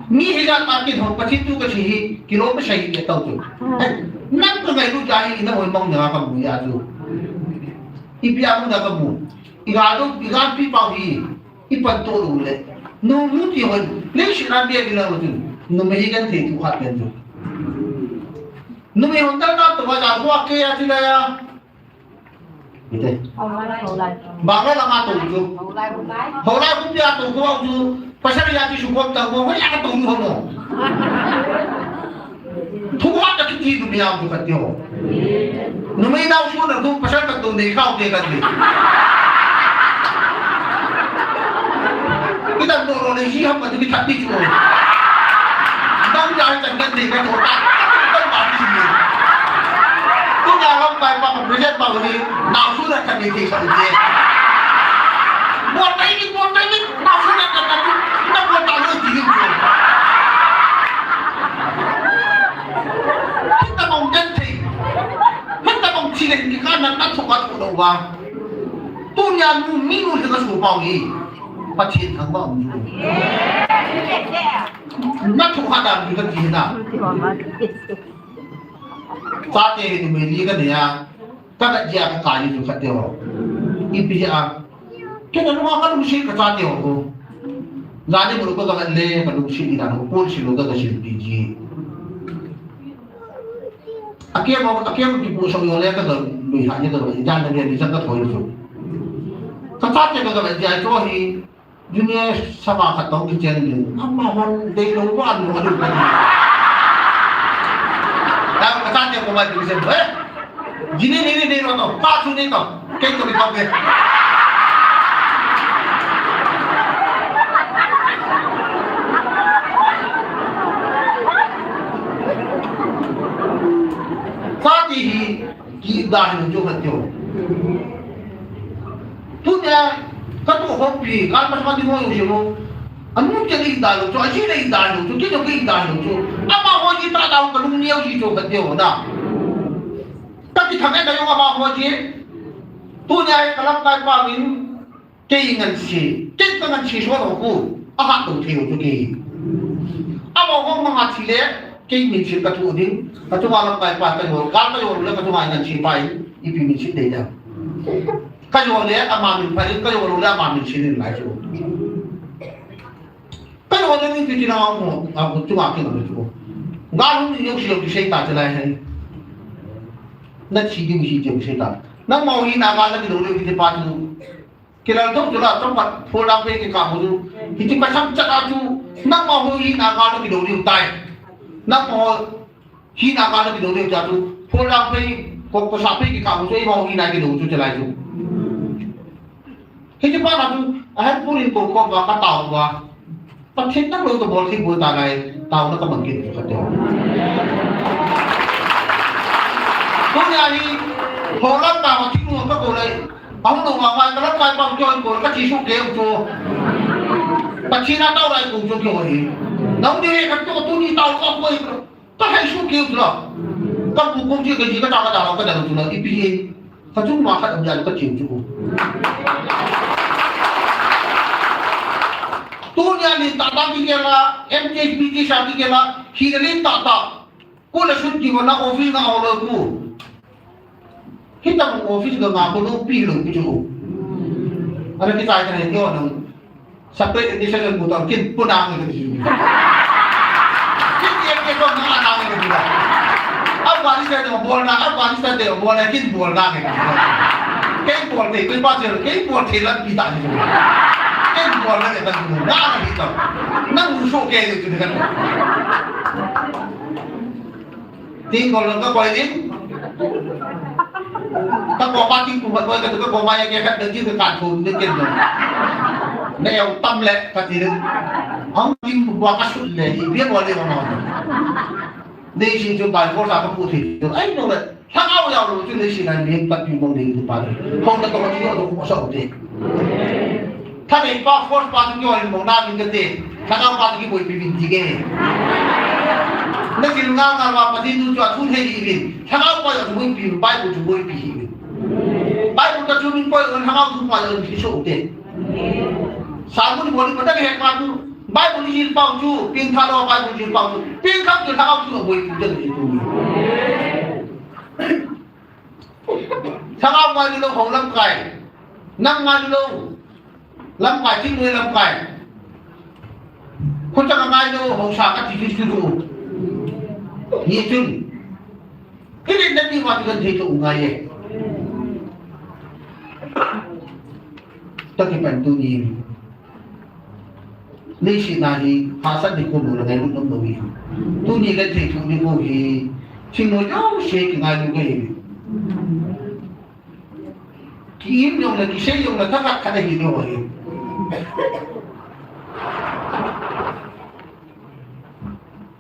Mi hi jat ma kin ho Pathen thu ka si hi, kilo ma sai ke tau chu. Ai, nang ka ngai lu jai na hoi mong na ka mu ya chu. I pia mu na ka mu. I ga lu, i ga pi pau hi. I pan to lu le. Nu, nu ti hoi. Le si na bia bi la lu chu. Nu me hi kan thei thu khat ken chu. Nu me hon dal na to wa ja hua ke ya ti la ya. Ite. Bang la ma to chu. Ho lai kum dia to ko chu. Pasal ya ti su ko ta ko ya ka to ho mo. Thu ha ta ki ti numei a tu ka ti ho. Numei nau su na tu pasal ka to nei khau te ka ti. Ki ta to ro nei si ha ma ti ka ti chu. Nau ja ta ka ti ka to ta. Ka ma ti ni. Pai pa ka present pa ni, nau su na ka ni ti sa ni. Bol tai ni, bol tai ni, nau su na ka ka ni, na bol ta ni ti ni. Hita bong den te. Hita bong ti ni ka na na so ka so ba. Tunia nu mi nu se ka so pa ni. Pathen thangvah um. Na thu ha dan ni ka ti na. Chate hi numei li ka nei a, ka vet jeh a ka kai ni chu khat te ho. Ipi jeh a. Kei na lunga ka lungset ka chate ho ko. Jani bulu ka ka vet le ka lungset ni dan ho, pon si lo ka ka silpi ji. Akem ho, akem kipu song jong le ka ka lui ha ni ka ka vet, jan na ni ni sa ka thoi chu. Ka chate ka ka vet jeh a chu hi. Junior sanga khat tong kichen ding. Amahon deilou val lou adu kati. Tang kachate ko ma ding sen. Eh? Jini ni ni ni lo to. Pa chu ni to. Kei to ni to ke. Kati hi. Kida hi chu khat chu. Tunia, ka tu hop pi, ka ma ma di mo yu mo. Anu ke ni da lo chu, aji ni da lo chu, ke ni ke da lo chu. Amaho ji ta da ka lung ni yu ji chu khat chu na. Ka ti thang e ka yu amaho ji. Tunia, ka lamkai pa min. Kei ngansi, kei ka ngansi so lo ku, a ha to thei u chu kei. Amaho manga thi le, kei min sin ka thu ding, ka chunga lamkai pa ka jo, ka ka jo le ka chunga ngansi pa in, ipi min sin dei da. Ka jo le, ama min pa in, ka jo le, ama min sin in lai chu. Ka jo le ni ti ti na mo, a ko chunga ki na chu. Ga lu ni yo si yo ki sei ta te lai hai. Na thi ding si ding sei ta. Na mo hi na ga na ki lo le ki te pa chu. Kilal thou chu la, chomkhat phol dang phei kikap u chu. Hiti pa sam chat a chu, nangma ho hina kal u kidou diu tai. Nangma ho hina kal u kidou diu cha chu, phol dang phei, ko, ko sa phei kikap u chu, eima ho hina kidou chu chalai chu. Hiti pa na chu, ahem pulin ko ko va ka tao va. Pathen nang lou to bol thei bol ta nai, taona ka mang kit khat deu. Tunia hi, ho lam ta ma thinu ka ko lai. Ahung lou ma ma ka lam kai pang chon ko ka chi su ke u chu. Pathen a tao lai ko chu kyo hi. Nang de ka to tuni tao ka ko. Ka hai su keu chu la. Ka pu kum chi ka ji ka ta ka da ka da chu la ipi e. Ka chung ma khat am ya ka chi chu. Tunia ni ta ta ki ke la, M K P T sa ki ke la, hi ni ta ta. Ku la sun ki wala office na au lo ku. Hitang office ga nga ko no pi lo pi chu. Ara ki tai ka ne yo no. Separate edition ko ta kin pu na nge ki. Kin ye ke ko na na nge ki. Afghanistan de bol na, Afghanistan de bol na kin bol na nge. Kin bol de, kin ba de, kin bol de la pi ta ni. Kin bol na ke ta ni. Na na pi ta. Na mu so ke de ka. Tin ko lang ka koi din. Ka ko ma tin ko ma koi ka ka ko ma ya ke ka tin ka ka thun ne ken no. Ne ya tam le ka tin. Ang tin ko ka su le ni bia ko le ko no. Ne sin ju bai ko sa ka pu ti. Ai no le. Thang au ya lo ju ne sin ai ne ka pi mo ne ni pa. Ko na to ni ko ko sa u de. Thanei pa force pa tu kyo mo na min ka te. Thangau pa tu ki boipi min ti ke. Na sil nga nga ma pa ti tu chu a thu thei di min. Thangau pa chu boipi, Bible chu boipi hi min. Bible ka chu min poi un thangau tu pa chu so te. Sa mun bol pa ta he pa tu. Bible ni sil pa chu, pin tha lo Bible sil pa chu. Pin kham chu thangau tu boipi te ni tu. Thangau ngai lou ho lamkai. Nang ngai lou. Lamkai, thingnoi lamkai. Khochang ngai lou ho sa ka ti ti tu. Ni chun. Kini na ti ma ti kan thei to ngai e. Ta ki pan tu ni. Leiset a hi, hahsat ding khom lou le ngailut nom lou hi. Tuni kan thei thu ding ho hi, thingnoi jouse kingailu ngai hi. Ki-im jong le, kisei jong le, thakhat khat ahi lou hi.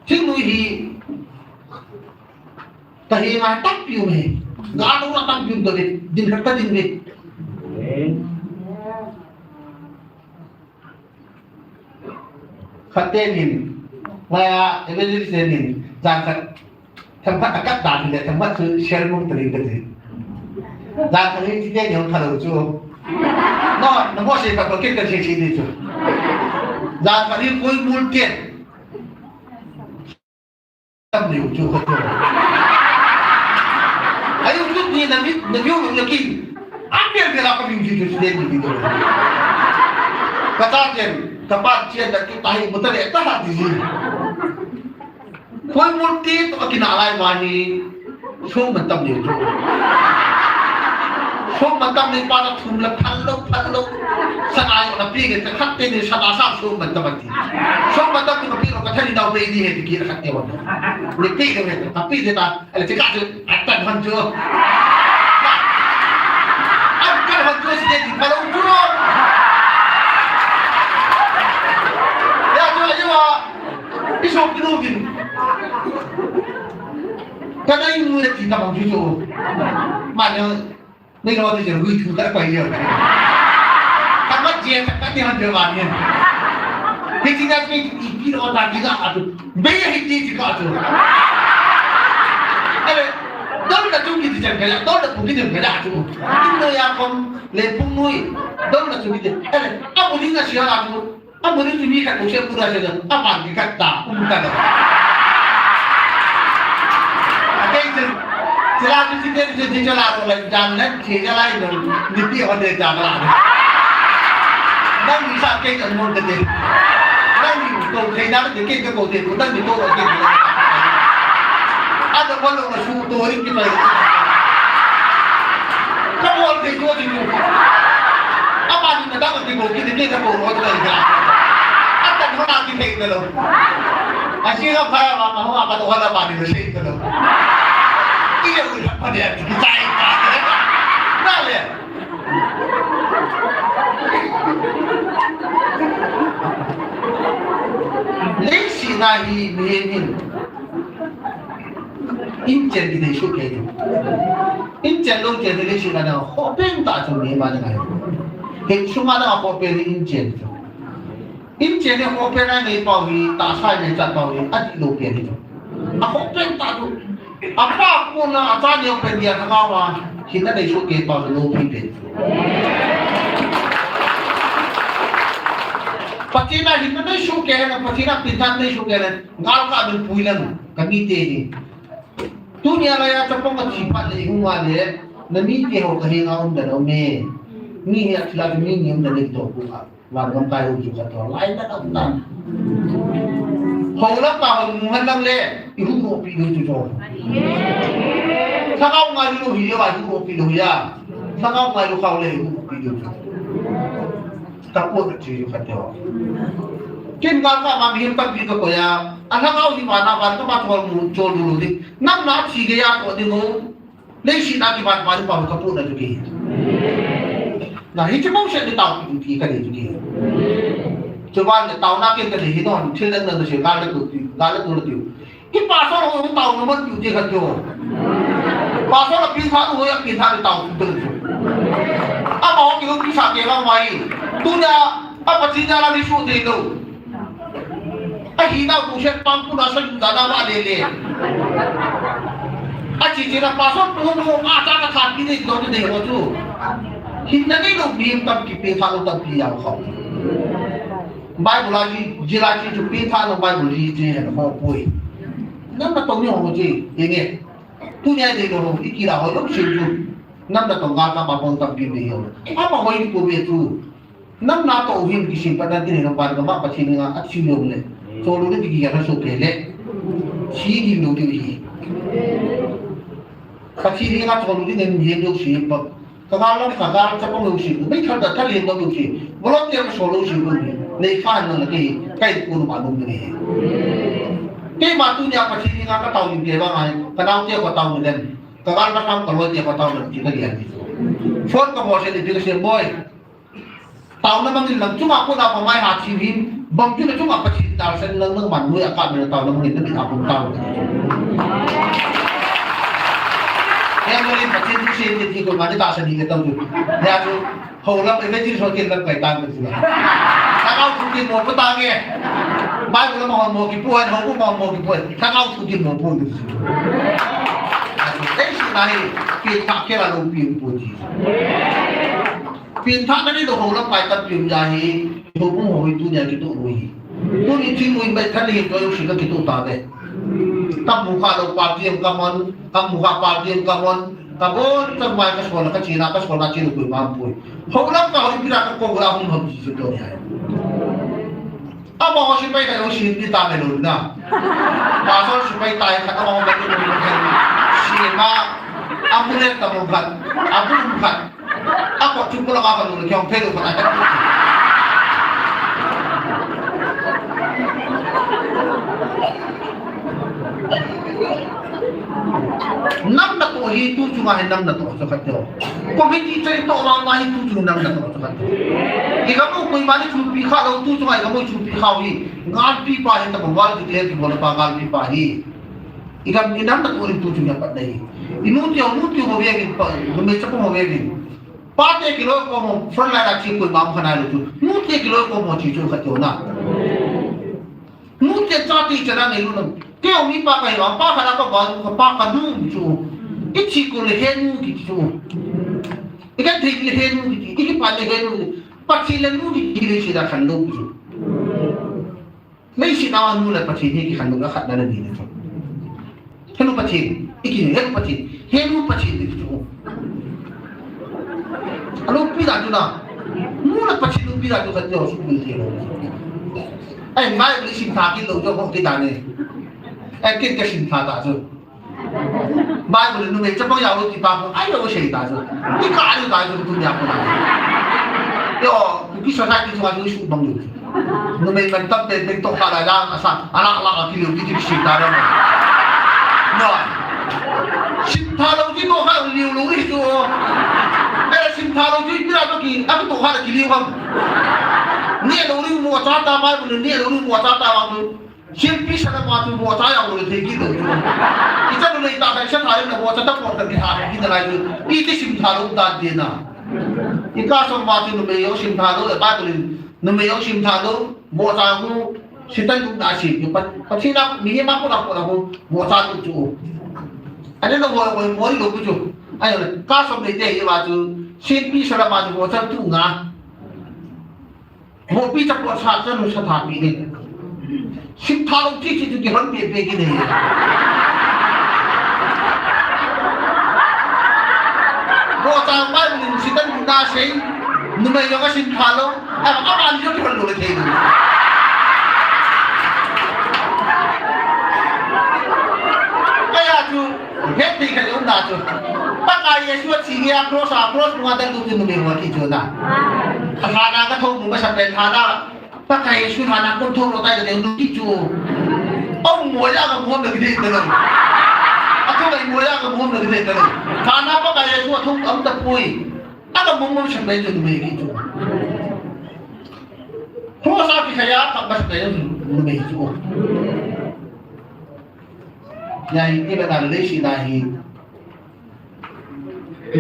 Thingnoi hi, Ka hi ngai tampi um e. Ga lo na tam ding to ve, din khat ka din ve. Khat te nin, maya evangelist te nin, jan khat, themkhat akat dan le, themkhat chu share mong tering ka ti. Jan khat hi ti te ni hong thalo chu. No, na mo se ka ko ket ka che che ni chu. Jan khat hi koi mul ket. Tam ni chu ka chu. Ayu chu ni na mi, na mi na ki. An bel bel ka mi ji chu ste ni ni. Ka ta chen, ka pa chen da ki ta hi mo ta le ta ha di ji. Koi mul ti to ki na lai ma ni. Sum man tam ni chu. Sum man tam ni pa na thum la phal lo, phal lo. Sa ai na pi ke khat te ni sa da sa sum man tam ti. Sum man tam ni ka pi lo ka thani dau be ni he ki khat te wa. Ni pi ke ka pi de ta. Ale ti ka chu, atan hon chu. Atan hon chu si ti pa lo chu lo. Ya chu, ya wa. I so ki lo kin. Ka dai mu le ti ta bang chu chu. Ma ne, Nei lo ti chen lui thu ka pai leo. Ka mat je ka ti han de wa ni. Hi ti na ki i ki lo ta ki ga a tu. Be hi ti ti ka tu. Ale, dol na tu ki ti chen ka ya, dol na pu ki ti ka ya tu. Kin no ya kom le pu nui. Dol na tu ki ti. Ale, a pu ni na sia la tu. Amani chu mi khat ko se pura se, apan ki khat ta, um ta lo. Akai chu, chila chu si te chu si chala ro la jan le, si chala ro, ni pi ho de ta la. Nang ni sa ke kan mon de. Nang ni ko ke na de ke ko de ko, nang ni ko ke. Ada ko lo su to ri ki pai. Ka bol thei chu ti chu. Amani na dang ti ko ki ni ka ko ro ta ka. Atan ho na ki thei ta lo. A si ka pha ma ma ho ka to ha la ma ni se ta lo. Ki le u pa de ki sai ka. Na le. Leiset na hi mi hin. Inchen ki nei su ke ni. Inchen lo ke ni leiset na ho pen ta chu ni ma na. Hin su ma na ho pen ni inchen chu. Inchen ni ho pen na nei pau hi, ta sai nei cha pau hi, a di lo ke ni chu. A ho pen ta chu. A pa ko na a cha ni ho pen dia na ma wa. Hin na nei su ke pau lo pi pen chu. Patina hin na nei su ke na, patina pintan nei su ke na. Ngal ka bin pui lang, ka mi te ni. Tunia laiya chapang a thi phat le i hung a le, na mi te ho ka henga um dan um e. Mi hi a thila mi ni um dan le to ku a. Van gam kai u ju ka to lai na um dan. Ho la ka ho mu han lang le, i hu ro pi lu ju jo. Sa ka u ngai lu hi ya, i hu ro pi lu ya. Sa ka u ngai lu ka le, i hu ro pi lu ju. Ka pu ka chi ju ka to. Kin ngal ka ma mi hin ka pi ka ko ya. A lhagao hi vana van kama chol mu, chol mu ding. Nang na thi gei a toh ding o. Leiset a kivan van pa ka pu na chu ki. Na hi chi mong se ni tao ki ka ni chu ki. Chu van le tao na ke ka ni hi non, thil dang na se ka le tu, ka le tu le tu. Ki pastor ho tao na man tu ti ka chu. Pastor a pi tha tu ho ya pi tha le tao tu tu. A ma ho ki lo pi sa ke la mai. Tu na a pa chi na la ni su de lo. A hi nau tu shen pang pu na sa yu ta na ma le le. A chi chi na pa son pu pu a cha ka khan ki nei lo nei ho chu. Hin na nei lo mi tam ki pe tha lo tam pi ya ho. Bible a ji, ji la chi chu pe tha lo Bible ji chi hen ho pui. Nam na tong ni ho chi, ye nge. Tu nya de lo ho, i ki la ho lo chi chu. Nam na tong ga ka ba pon tam pi nei ho. A ma ho i pu be chu. Nam na to hin kisim pat nan tin he nong pan ka ma Pathen nga a thi lo le. Cholu le ki ya so ke le. Thi di lo ti hi. Pathen nga cholu din ne lo si pa. Ka ga lo ka ga cha pang lo si. Mai kha da tha le lo si. Bolo te so lo si lo ni. Nei kha na le ke kai ku ma lo ni. Ke ma tu nya Pathen nga ka tau ni ke ba ngai. Ka nau te ko tau ni den. Ka ga ka kam ka lo te ko tau ni ti ka dia ni. Phone ka mo se ni ti ka se boy. Taona mangin lang chunga kona pamai ha thim hin, bang chuna chunga Pathen dalsen lang nang man nuai a ka mena taona mangin na mit a pum tao. He Memory Pathen thu sei ti ti koima ni tahsan hih le tau chu. Hia chu, hou lam evangelist ho kin lamkai tang chu. Lhagao thu kin mo pu tange. Bible lam hon mo kipu, hou pu mo mo kipu. Lhagao thu kin mo pu chu. Ei, si na hi, pi tha ke la lo pi pu ti. Pengthahna neilou ho lamkai tampi um ahi, houbung ho hi tunia kitoh lou ahi. Tuni thingnoi in baitha nei hi toh jouse kakitoh tauve. Kamu khalou party jong kamang, kamu kha party jong kamang, kabon chan vai kasol a, kachena, kasol a chelou koima umpoi. Hou lamkai ho ipi dia kakou a hung ham ti chu tunia ahi. Amaho sepai khat jong CNP tah lou na. Pastor sepai tah khat amaho khat lou na. CNP a, amu le tamu khat, abu khat. Akot chu pula ka lou le kiong phei lou khat. Nam natoh hi tu chunga hi nam natoh chu khat teo. Committee chai toh vang ma hi tu chung nam natoh chu khat teo. I gamu koima ni chupi kha lou tu chunga i gamu chupi kha hi. Ngalpi pa hi tama wal ti le ki bol pa ngalpi pa hi. I gam i nam natoh hi tu chung ya pat nei. I nu teo nu teo mo ve vin pa, numei chapa mo ve vin. Pa te kiloi kom ho front line a chi koima um kha nai lou chu. Nu te kiloi kom ho chi chu khat teo na. Nu te chate chana ngailu nam. Kei jong mipa kahi vang, pa khat a kavah, kapa kanu chu. I chi ko le henu kiti chu. I kathei le henu kiti, i kipa le henu kiti. Pathen le nu kiti leiset a khanlou chu. Leiset a nu le Pathen hi kikhanlou a khatna le nina chu. Henu Pathen, i ki henu Pathen, henu Pathen kiti chu. Aloupi dan chu na. Nu le Pathen loupi dan chu khat teo sukmil thei lou. Ai, Bible i sim tha kit lou chu kong kit dan e. Ai, kin ka sim tha ta chu. Bible numei chapang jao lou ti pa ko, ai lou sei ta chu. Ti ka ai ta chu tunia ko na. Yo, Kuki society chunga chu i subang lou. Numei man tam pen pen toh kha la jang asa, ala ala a kiliu kiti sim tha lou. No. Sim tha lou ti toh kha liu lou hi chu. Eh, sim tha lou ti pira toh ki, a toh kha la kiliu ham. Ni lou liu mo cha ta Bible ni lou liu mo cha ta Bible. Silpi sara ma chu mo cha jao lou thei kit lou chu. I cha lou nei ta kai sa tha lou na mo cha ta por ta ki tha ki na lai chu. I ti sim tha lou dan ti na. I ka som ma chu numei jong sim tha lou, Bible in numei jong sim tha lou, mo cha hu, Satan lutna sim chu, Pat-, Pathen a, mihem a kona kona hu, mo cha tu chu. Ani na mo, mo, mo lou chu. Ai, ka som nei te hi va chu, silpi sara ma chu mo cha tu nga. Mopi cha po sa cha nu sa tha pi ni. Sim tha lou ti ti ti hon pe pe ki ni. Mo cha Bible in Satan lutna sei. Numei jong ka sim tha lou. A, a, a, ni jong ki hon lou le thei lou. Kaya chu. Hethei khat um na chu. Pakai Jesu a thi gei a cross a, cross nunga dal tu chu numei ho a thi chu na. A thana ka thou mu ka sa pen thana. Pakai Jesu thana kon thou lo tai ka deu nu thi chu. Au mo ya ka mu na ki dei ta lo. A thou ka mo ya ka mu na ki dei ta lo. Thana Pakai Jesu a thou am ta pui. A ka mu mu sa pen chu numei ki chu. Cross a ki kha ya ka ba sa pen numei chu. Nia hi, i bena leiset a hi.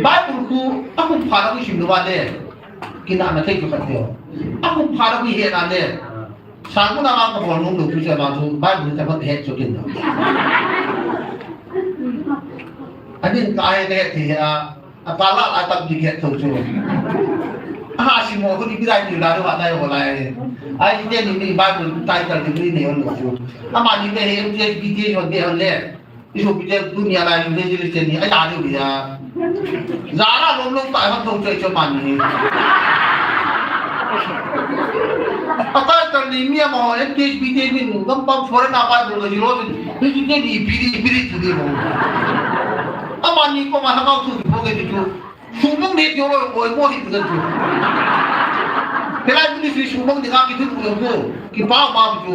Bible khu, a kum pha na khu sim lou va le. Kina na thei chu khat teo. A kum pha na khu he na le. Sang khu na ma ka bol nom lou chu se ma chu, Bible chu khat he chu kin. Anin ka he le he a. A pa la a tam di get to chu. A ha si mo ko di bi dai ni la ro wa dai ho lai. Ai ti ni ni Bible title di ni ne on lo chu. Ama ni ne he M T H B T H on de on le. Isu bi de dunia la ni le le ni ai ta ni ya. Za la lo lo ta ha to chu chu man ni. A title ni mi ama M T H B T H ni ngam pam foreign a Bible lo ji lo ni. Ni ni ni bi di bi di chu di mo. Ama ni koma lhagao thu kipo nge ti chu. Sumang ni ti lo oi mo hi tu chu. Pelai ministry sumang ni ka ki tu lo ko. Kipa ma chu.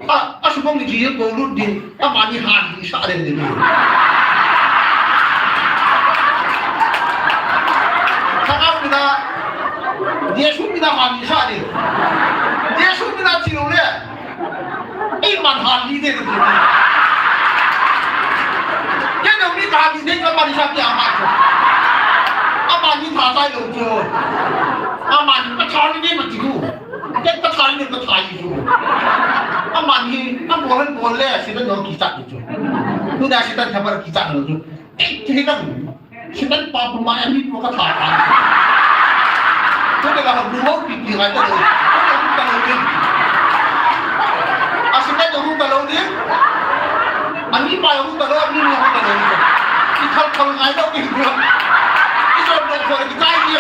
A, a sumang ni ji ko lut di. Ama ni han ni sa de de. Lhagao mina. Jesu mina han ni sa de. Jesu mina chi lo le. Ei man han ni de de. Ken Tali ding ka mani sa ti ama chu. Amani tha sai lo chu. Amani ka tha ni ni ma ti chu. Ke ka tha ni ka tha ni chu. Amani ka bol han bol le si da no ki sa ti chu. Tu da si da ka bar ki sa lo chu. Ei, ti ka. Si da pa pu ma ani tu ka tha. Tu da ka bu mo pi pi ka ta lo. Tu da ka lo ni. A si da ka bu ka lo ni. Ani pa ya hu ta lo, ani ni hu ta lo. I thal thal ngai lo ki hu. I jo do ko ki tai ni.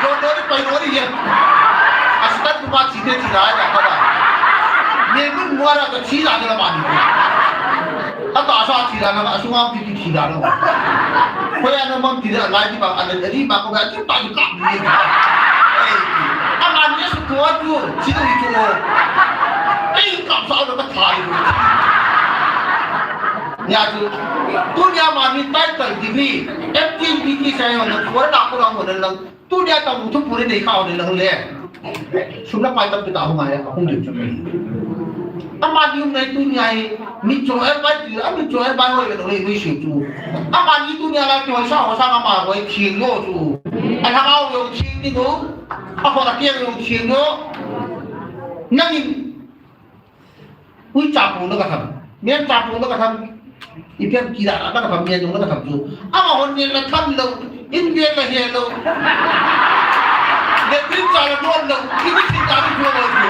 Jo do ni pai lo ni. A si ta tu ma chi de chi da ya ka da. Ni mun mo ra ka chi da ni la ma ni. A ta sa chi da na, a su ma pi pi chi da na. Ko ya na ma pi da lai ki ba, a ni ma ko ba chi ta ki ka ni. Ei, a ma ni su ko tu, chi du ni tu. Ei, ka sa lo ka tai. Nia chu, tunia mani title degree, M T, B T sai ho na, foreign a ko lang ho na lang, tunia ta mu thu puri nei kha ho na lang le. Sum la pai tam pi ta ho ngai, a hung lim chu. Amani um nai tunia hi, mi cho e bai ti, a mi cho e bai ho le no le mi shi chu. Amani tunia la ki ho sa ho sa ma ma ho e chi yo chu. A la ga ho chi ni no, a ho la ki yo chi no. Nangin Ui chapu na ka tham. Mian chapu na ka tham. I pian ki da na ka tham, mian na ka tham chu. Ama hon ni la tham lo. In ni la he lo. Le pin cha la don lo. I ni chi ta ni chu lo chu.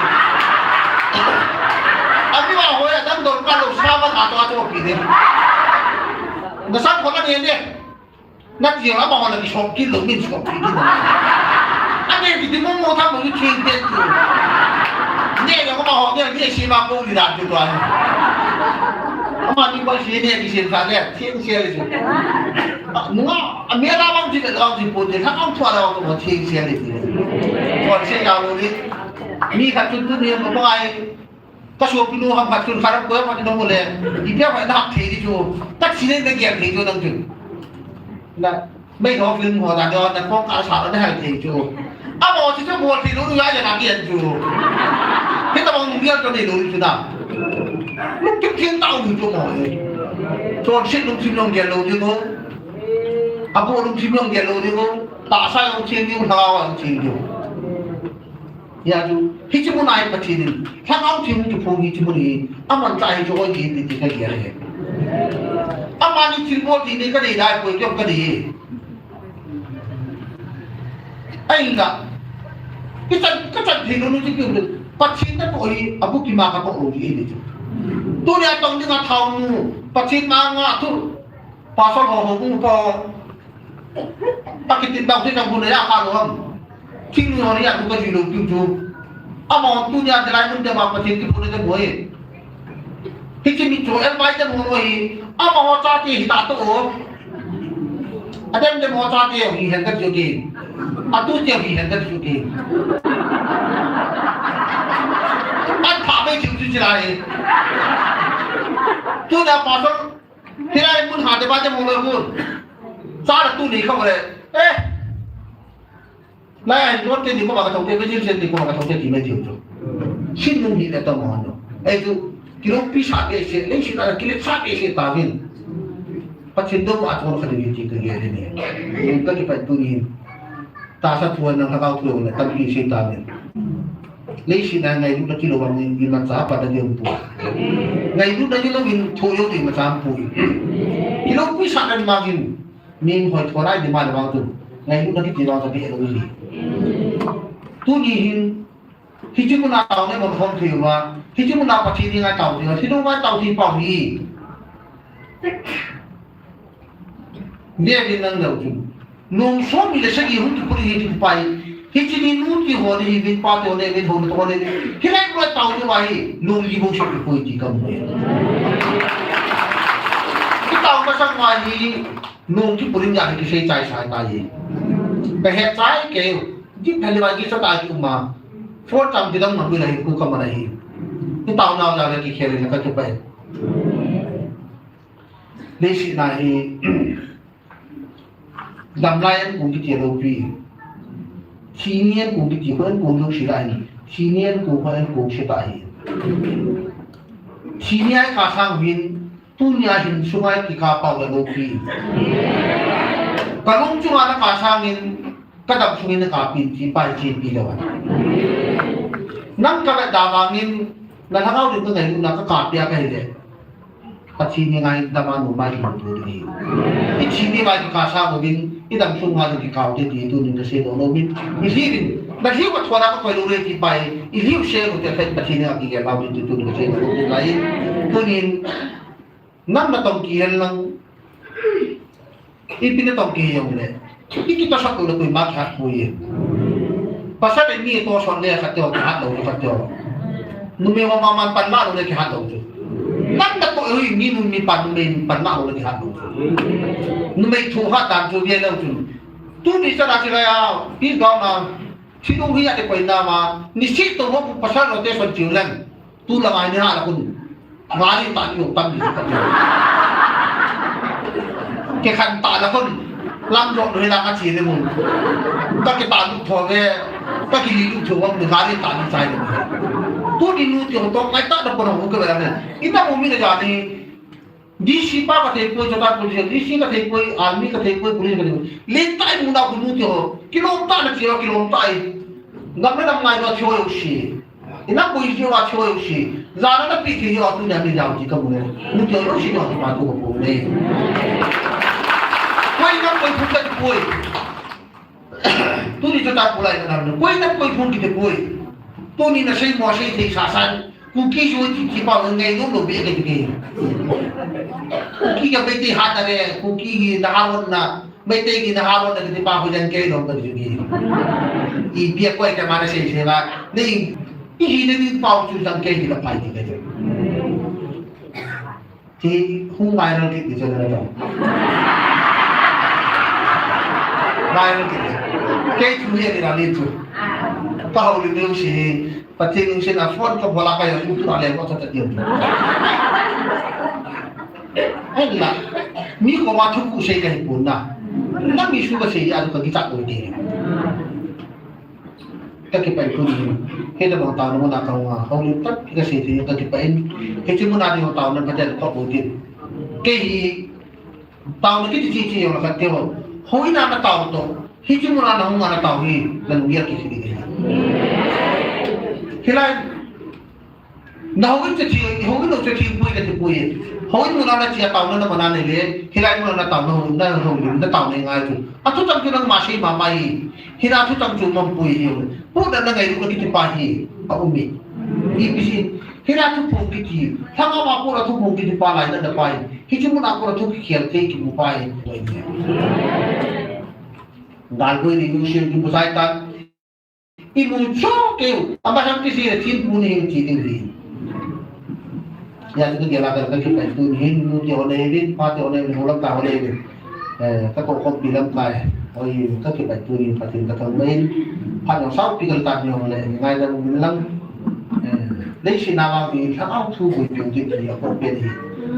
Ami wa ho ya dan don ka lo sa ba ka to to ki de. Na sa ko na ni ne. Na ti ama ho la ki shop ki lo min shop ki lo. Ane ki ti mo mo tha mo ki thing te tu. Ne ya ama ho ne ni si ma ko ni da tu to. Ama ni ko si ne ki si sa ne, thing si le tu. Nga, a me la bang ti le la ti po te, ha am thua la ko thing si le tu. Ko si ya lo ni. Mi ka tu tu ni mo ko ai. Ka sopinu ham khat chun kharam ko ham khat nong le. Ipi ham na hap thei di chu. Taxi nei na gel thei chu nang chun. Na, mei ho film ho da do na kong ka sa na hal thei chu. A mo chi chu mo thei lu ya ya na gel chu. Kita bang gel to nei lu chu da. Lungthim thim tao lu chu mo. Chonset lungthim jong gel lou ding o. Abu lungthim jong gel lou ding o. Tahsa jong thim ding, lhagao jong thim ding. Hia chu, hiche mun a hi Pathen in, Lhagao Theng kiphong hiche mun hi, aman cha hi chu hoi ti ti ka gel e. Amani thilbol thei nei ka nei dai poi, kei ka nei e. Ahinla, ka chan, ka chan thei lou nu chu kei, Pathen natoh hi, abu kima katoh lou ti e ni chu. Tunia tong dinga thao nu, Pathen ma nga thu, Pastor ho ho bu pa. Akitin dau thei jong bu na ya kha lou ham. Thing ni ho ni ya bu ka ji lou piu chu. Ama tunia de lai mun de ma Pathen kiphong de mo e. Hiche mi chu el bai de mo mo hi. Ama ho cha te hi ta to o. Adem de mo cha te hi hen ka ji ke. Atu te hi hen ka ji ke. An pha bai ji ji lai. Tunia pastor Hilai mun ha de ba de mo le mun. Cha la tu ni kha le. Eh. Lai ai lo te ni ko ba ka thau te, me jin sen ni ko ba ka thau te ti me ti to. Sin mun ni le to mo no. Ai tu ki lo pi sa be se, le si la ki le sa be se ta vin. Pathen do a to kha de ni ti ka ge de ni. Ka ki pa tu ni. Tahsa thu na lhagao thu na tampi sei ta vin. Leiset a ngailutna kilou vang in imacha pat ding um poi. Ngailutna kilou in thoh jong imacha um poi. Kilou puisah na vang in min hoi thona ding ma vang tu. Ngailutna kiti vang ka be lou hi. Tuni hin hiche mun a tao ne mon khom thei uva. Hiche mun a Pathen dinga tao thei uva. Hiche mun a tao thei pau hi. Ve vin nang leu chun. Nung som ni le sagi hung kipui hi ti pai. Hiche ni nu ti ho ni hi vin pa te ho ni vin ho ni to ni. Hilai ko tao ni wa hi. Nung li bung sop kipui ti kam ni. Ki tao masang wa hi. Nung kipui ni ya ki sei chai sai ta hi. Ka he chai ke. Ji phali wa ki sa ta ki uma. For tam ti dang ma mi la hi ku kam na hi. Ki tao na la ki khel ni ka tu pai. Leiset a hi, damlai an kong kiti lou pi. Thini an kong kiti, hoi an kong lou si lai. Thini an kong, hoi an kong si ta hi. Thini ai ka sang vin, Tunia hin sunga kikah pau le loupi. Ka lung chunga na kah sangin, ka dam sungin na kahpi ti pai chepi lou. Nang ka vetda vangin, na lhagao ding ka ngailutna ka kahpi a ka hile. Pathen henga hin dama nomai kimu thei ding ahi. I thi ni vai kikah sangin, i dam sunga ding kikah u te ti tunin ka seidoh nom in. I lhiu in, na lhiu ka thona ka koi lou le ti pai, i lhiu se u te phet Pathen henga kigel lau ding ti tunin ka seidoh nom in lai. Tunin, Nang na tong kihel lang. Ipi na tong kihel jong le. I kitosot lou le koima kihat poi. Pasal le mi tosot le khat te kihat lou, khat te. Numei ho mama pan la lou le kihat lou chu. Nang na to ui mi nu mi pan numei pan la lou le kihat lou chu. Numei thu hat dan chu ve lou chu. Tuni chan a chi lai a, pi gaona. Thi nu hi a te koi na ma. Ni si to mo pasal lo te son chiu lang. Tu la ngai ni ha la kun. Gari ta ni tam ni ta. Ke khan ta la kun. Lam jo ni la ka chi ni mun. Ta ke ta lu tho ve. Ta ki li lu tho wa ni gari ta ni chai ni. Tu ni nu ti ho to ngai ta da ko na ko ke la ne. Ina mo mi na ja ni. D C pa ka thei poi, Chota police, D C ka thei poi, army ka thei poi, police ka thei poi. Len tai mu na ko nu ti ho. Kilom ta na chi ho, kilom tai. Ngam le ngam ngai ba chi ho yo si. Ina koi jeh uva chi ho jouse. Jana na pi thei jeh uva tunia mi jao ji ka mu le. Mi thei jouse jao ji pa tu ka pu le. Koi na koi phung kati poi. Tuni chu ta pu lai na na. Koi na koi phung kiti poi. Tuni na sei mo sei thei sa san. Kuki ju ti ti pa ngai no lo be ke ke. Kuki ka be ti ha ta le. Kuki na ha won na. Meitei gin a hao na kiti pa hu jan kei lom ka ju gi. I bia koi ka ma na sei sei ba. Nei, i hi nei pau chu jan kei hi la pai ti ka ju. Ti hu mai na ki ti chu na ta. Mai na ki. Kei chu hi ni la ni chu. Pa hau li ni si. Pathen lungset a phone ka bol a ka ya tu tu a le ko ta ta diu. Ai la, mi koma thu ku sei ka hi pon na. Na mi su ka sei a ka ki ta ko ti. Ka ki pai ku ni. He da bang ta no na ka wa. Hau ni ta ka sei ti ka ki pai. He chi mu na ni ta na ka ta ko ko ti. Ke hi Taona kiti chi chi jong la khat te ho. Houin a na tao toh. Hiche mun a na hung a na tao hi. Na lunggel kiti ding ahi. Hilai. Na houin che thi, houin lou che thi poi kati poi. Houin mun a na che a taona na mana nei le. Hilai mun a na taona hou, na houin na taona ngai chu. A thuchang chu nangma sei mama hi. Hina thuchang chu mang poi hi. Pu na na ngailu kati pa hi. A um e. I pi si. Hina thuphong kiti. Lhangao a pu na thuphong kiti pa lai na na pa hi. Hiche mun a kona thu kikhel thei kimu pai. Galkoi ni nu sin kimu sai tan. I mu cho keu. Ama sam kisi le thin pu ni chi ding hi. Ya tu ke la ka ka ki pai tu ni hin nu ke hone vin, pa ke hone vin, holam ta hone vin. Eh, ka ko ko pi lam kai. Oi, ka ki pai tu ni pa tin ka thang mai. Pa no sau pi ka ta ni hone ngai da mu lang. Eh, leiset a vang hi lhagao thu boi peh ding hi a kon pen hi.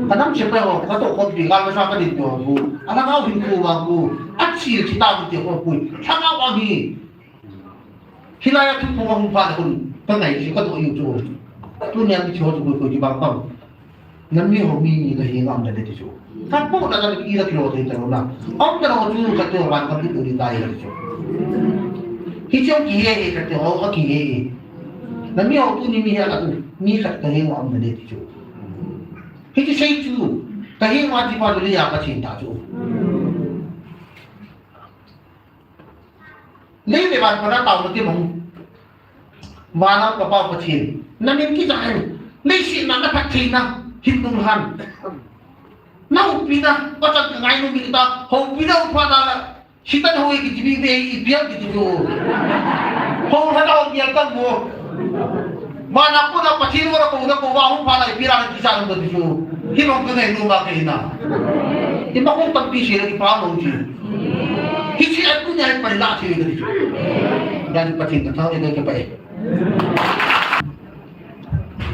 Ka nam se pa ho, ka toh kon pi gal ma sa ka din to ho. A lhagao hin thu vang ho. A chil chi ta bu ti ho pui. Lhagao vang hi. Hilai a thuphong a hung phat a kon ka ngai si ka toh u chu. Tunia mi cho chu boi boi ti bang bang. Nam mi ho mi ni ka hi ngam da le ti chu. Ka pu na ka i la kilo te ta lo na. Om ta lo chu ka to ban ka pi ni ta i la chu. Hiche ho kihe e ka to ho ka kihe e. Nam mi ho tuni mi ha ka tu. Mi khat ka hi ngam da le ti chu. Hiche sei chu. Ka hi ngam ti pa tu le ya ka chin ta chu. Lei le van pa na tao na ti mong. Van a ka pa Pathen. Na min kija hen. Leiset na na phattheina. Hin nung han. Na houpi na. Pathen ka ngai nu mi ta. Houpi na houpa na. Sitan hou kiti bi be i pial kiti jo. Hou hana hou pial tang mo. Mana ko na Pathen ko na ko na ko wa hou pa na i pial na kisa na kiti jo. Hi mong ka ngai nu ma ka hina. I ma ko tang pi si na ki pa mong ji. Hiche a tunia hi pa la si na kiti jo. Dan Pathen ka thau ni ka pa e.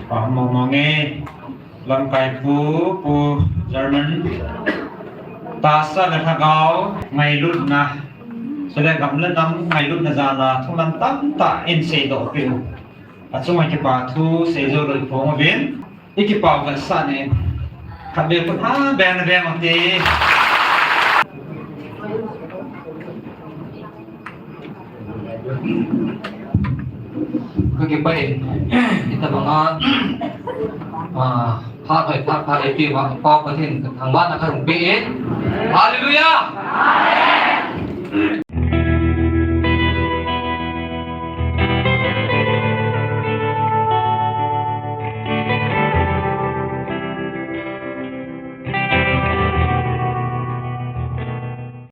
Pamong mong e, lamkai pu, Pu German. Tahsa le lhagao ngailutna. Chule gam le nam ngailutna jal a thuman tamtah in seidoh peh u. Achunga kipa thu seijou lou phong uvin. I kipah u khat sa ne. Khatvei khut ha beng beng ati. Kakipah in, itobanga, ah, phat hoi, phat pha eipeh uva, Pa Pathen thangvahna kahung pe in. Hallelujah! Amen.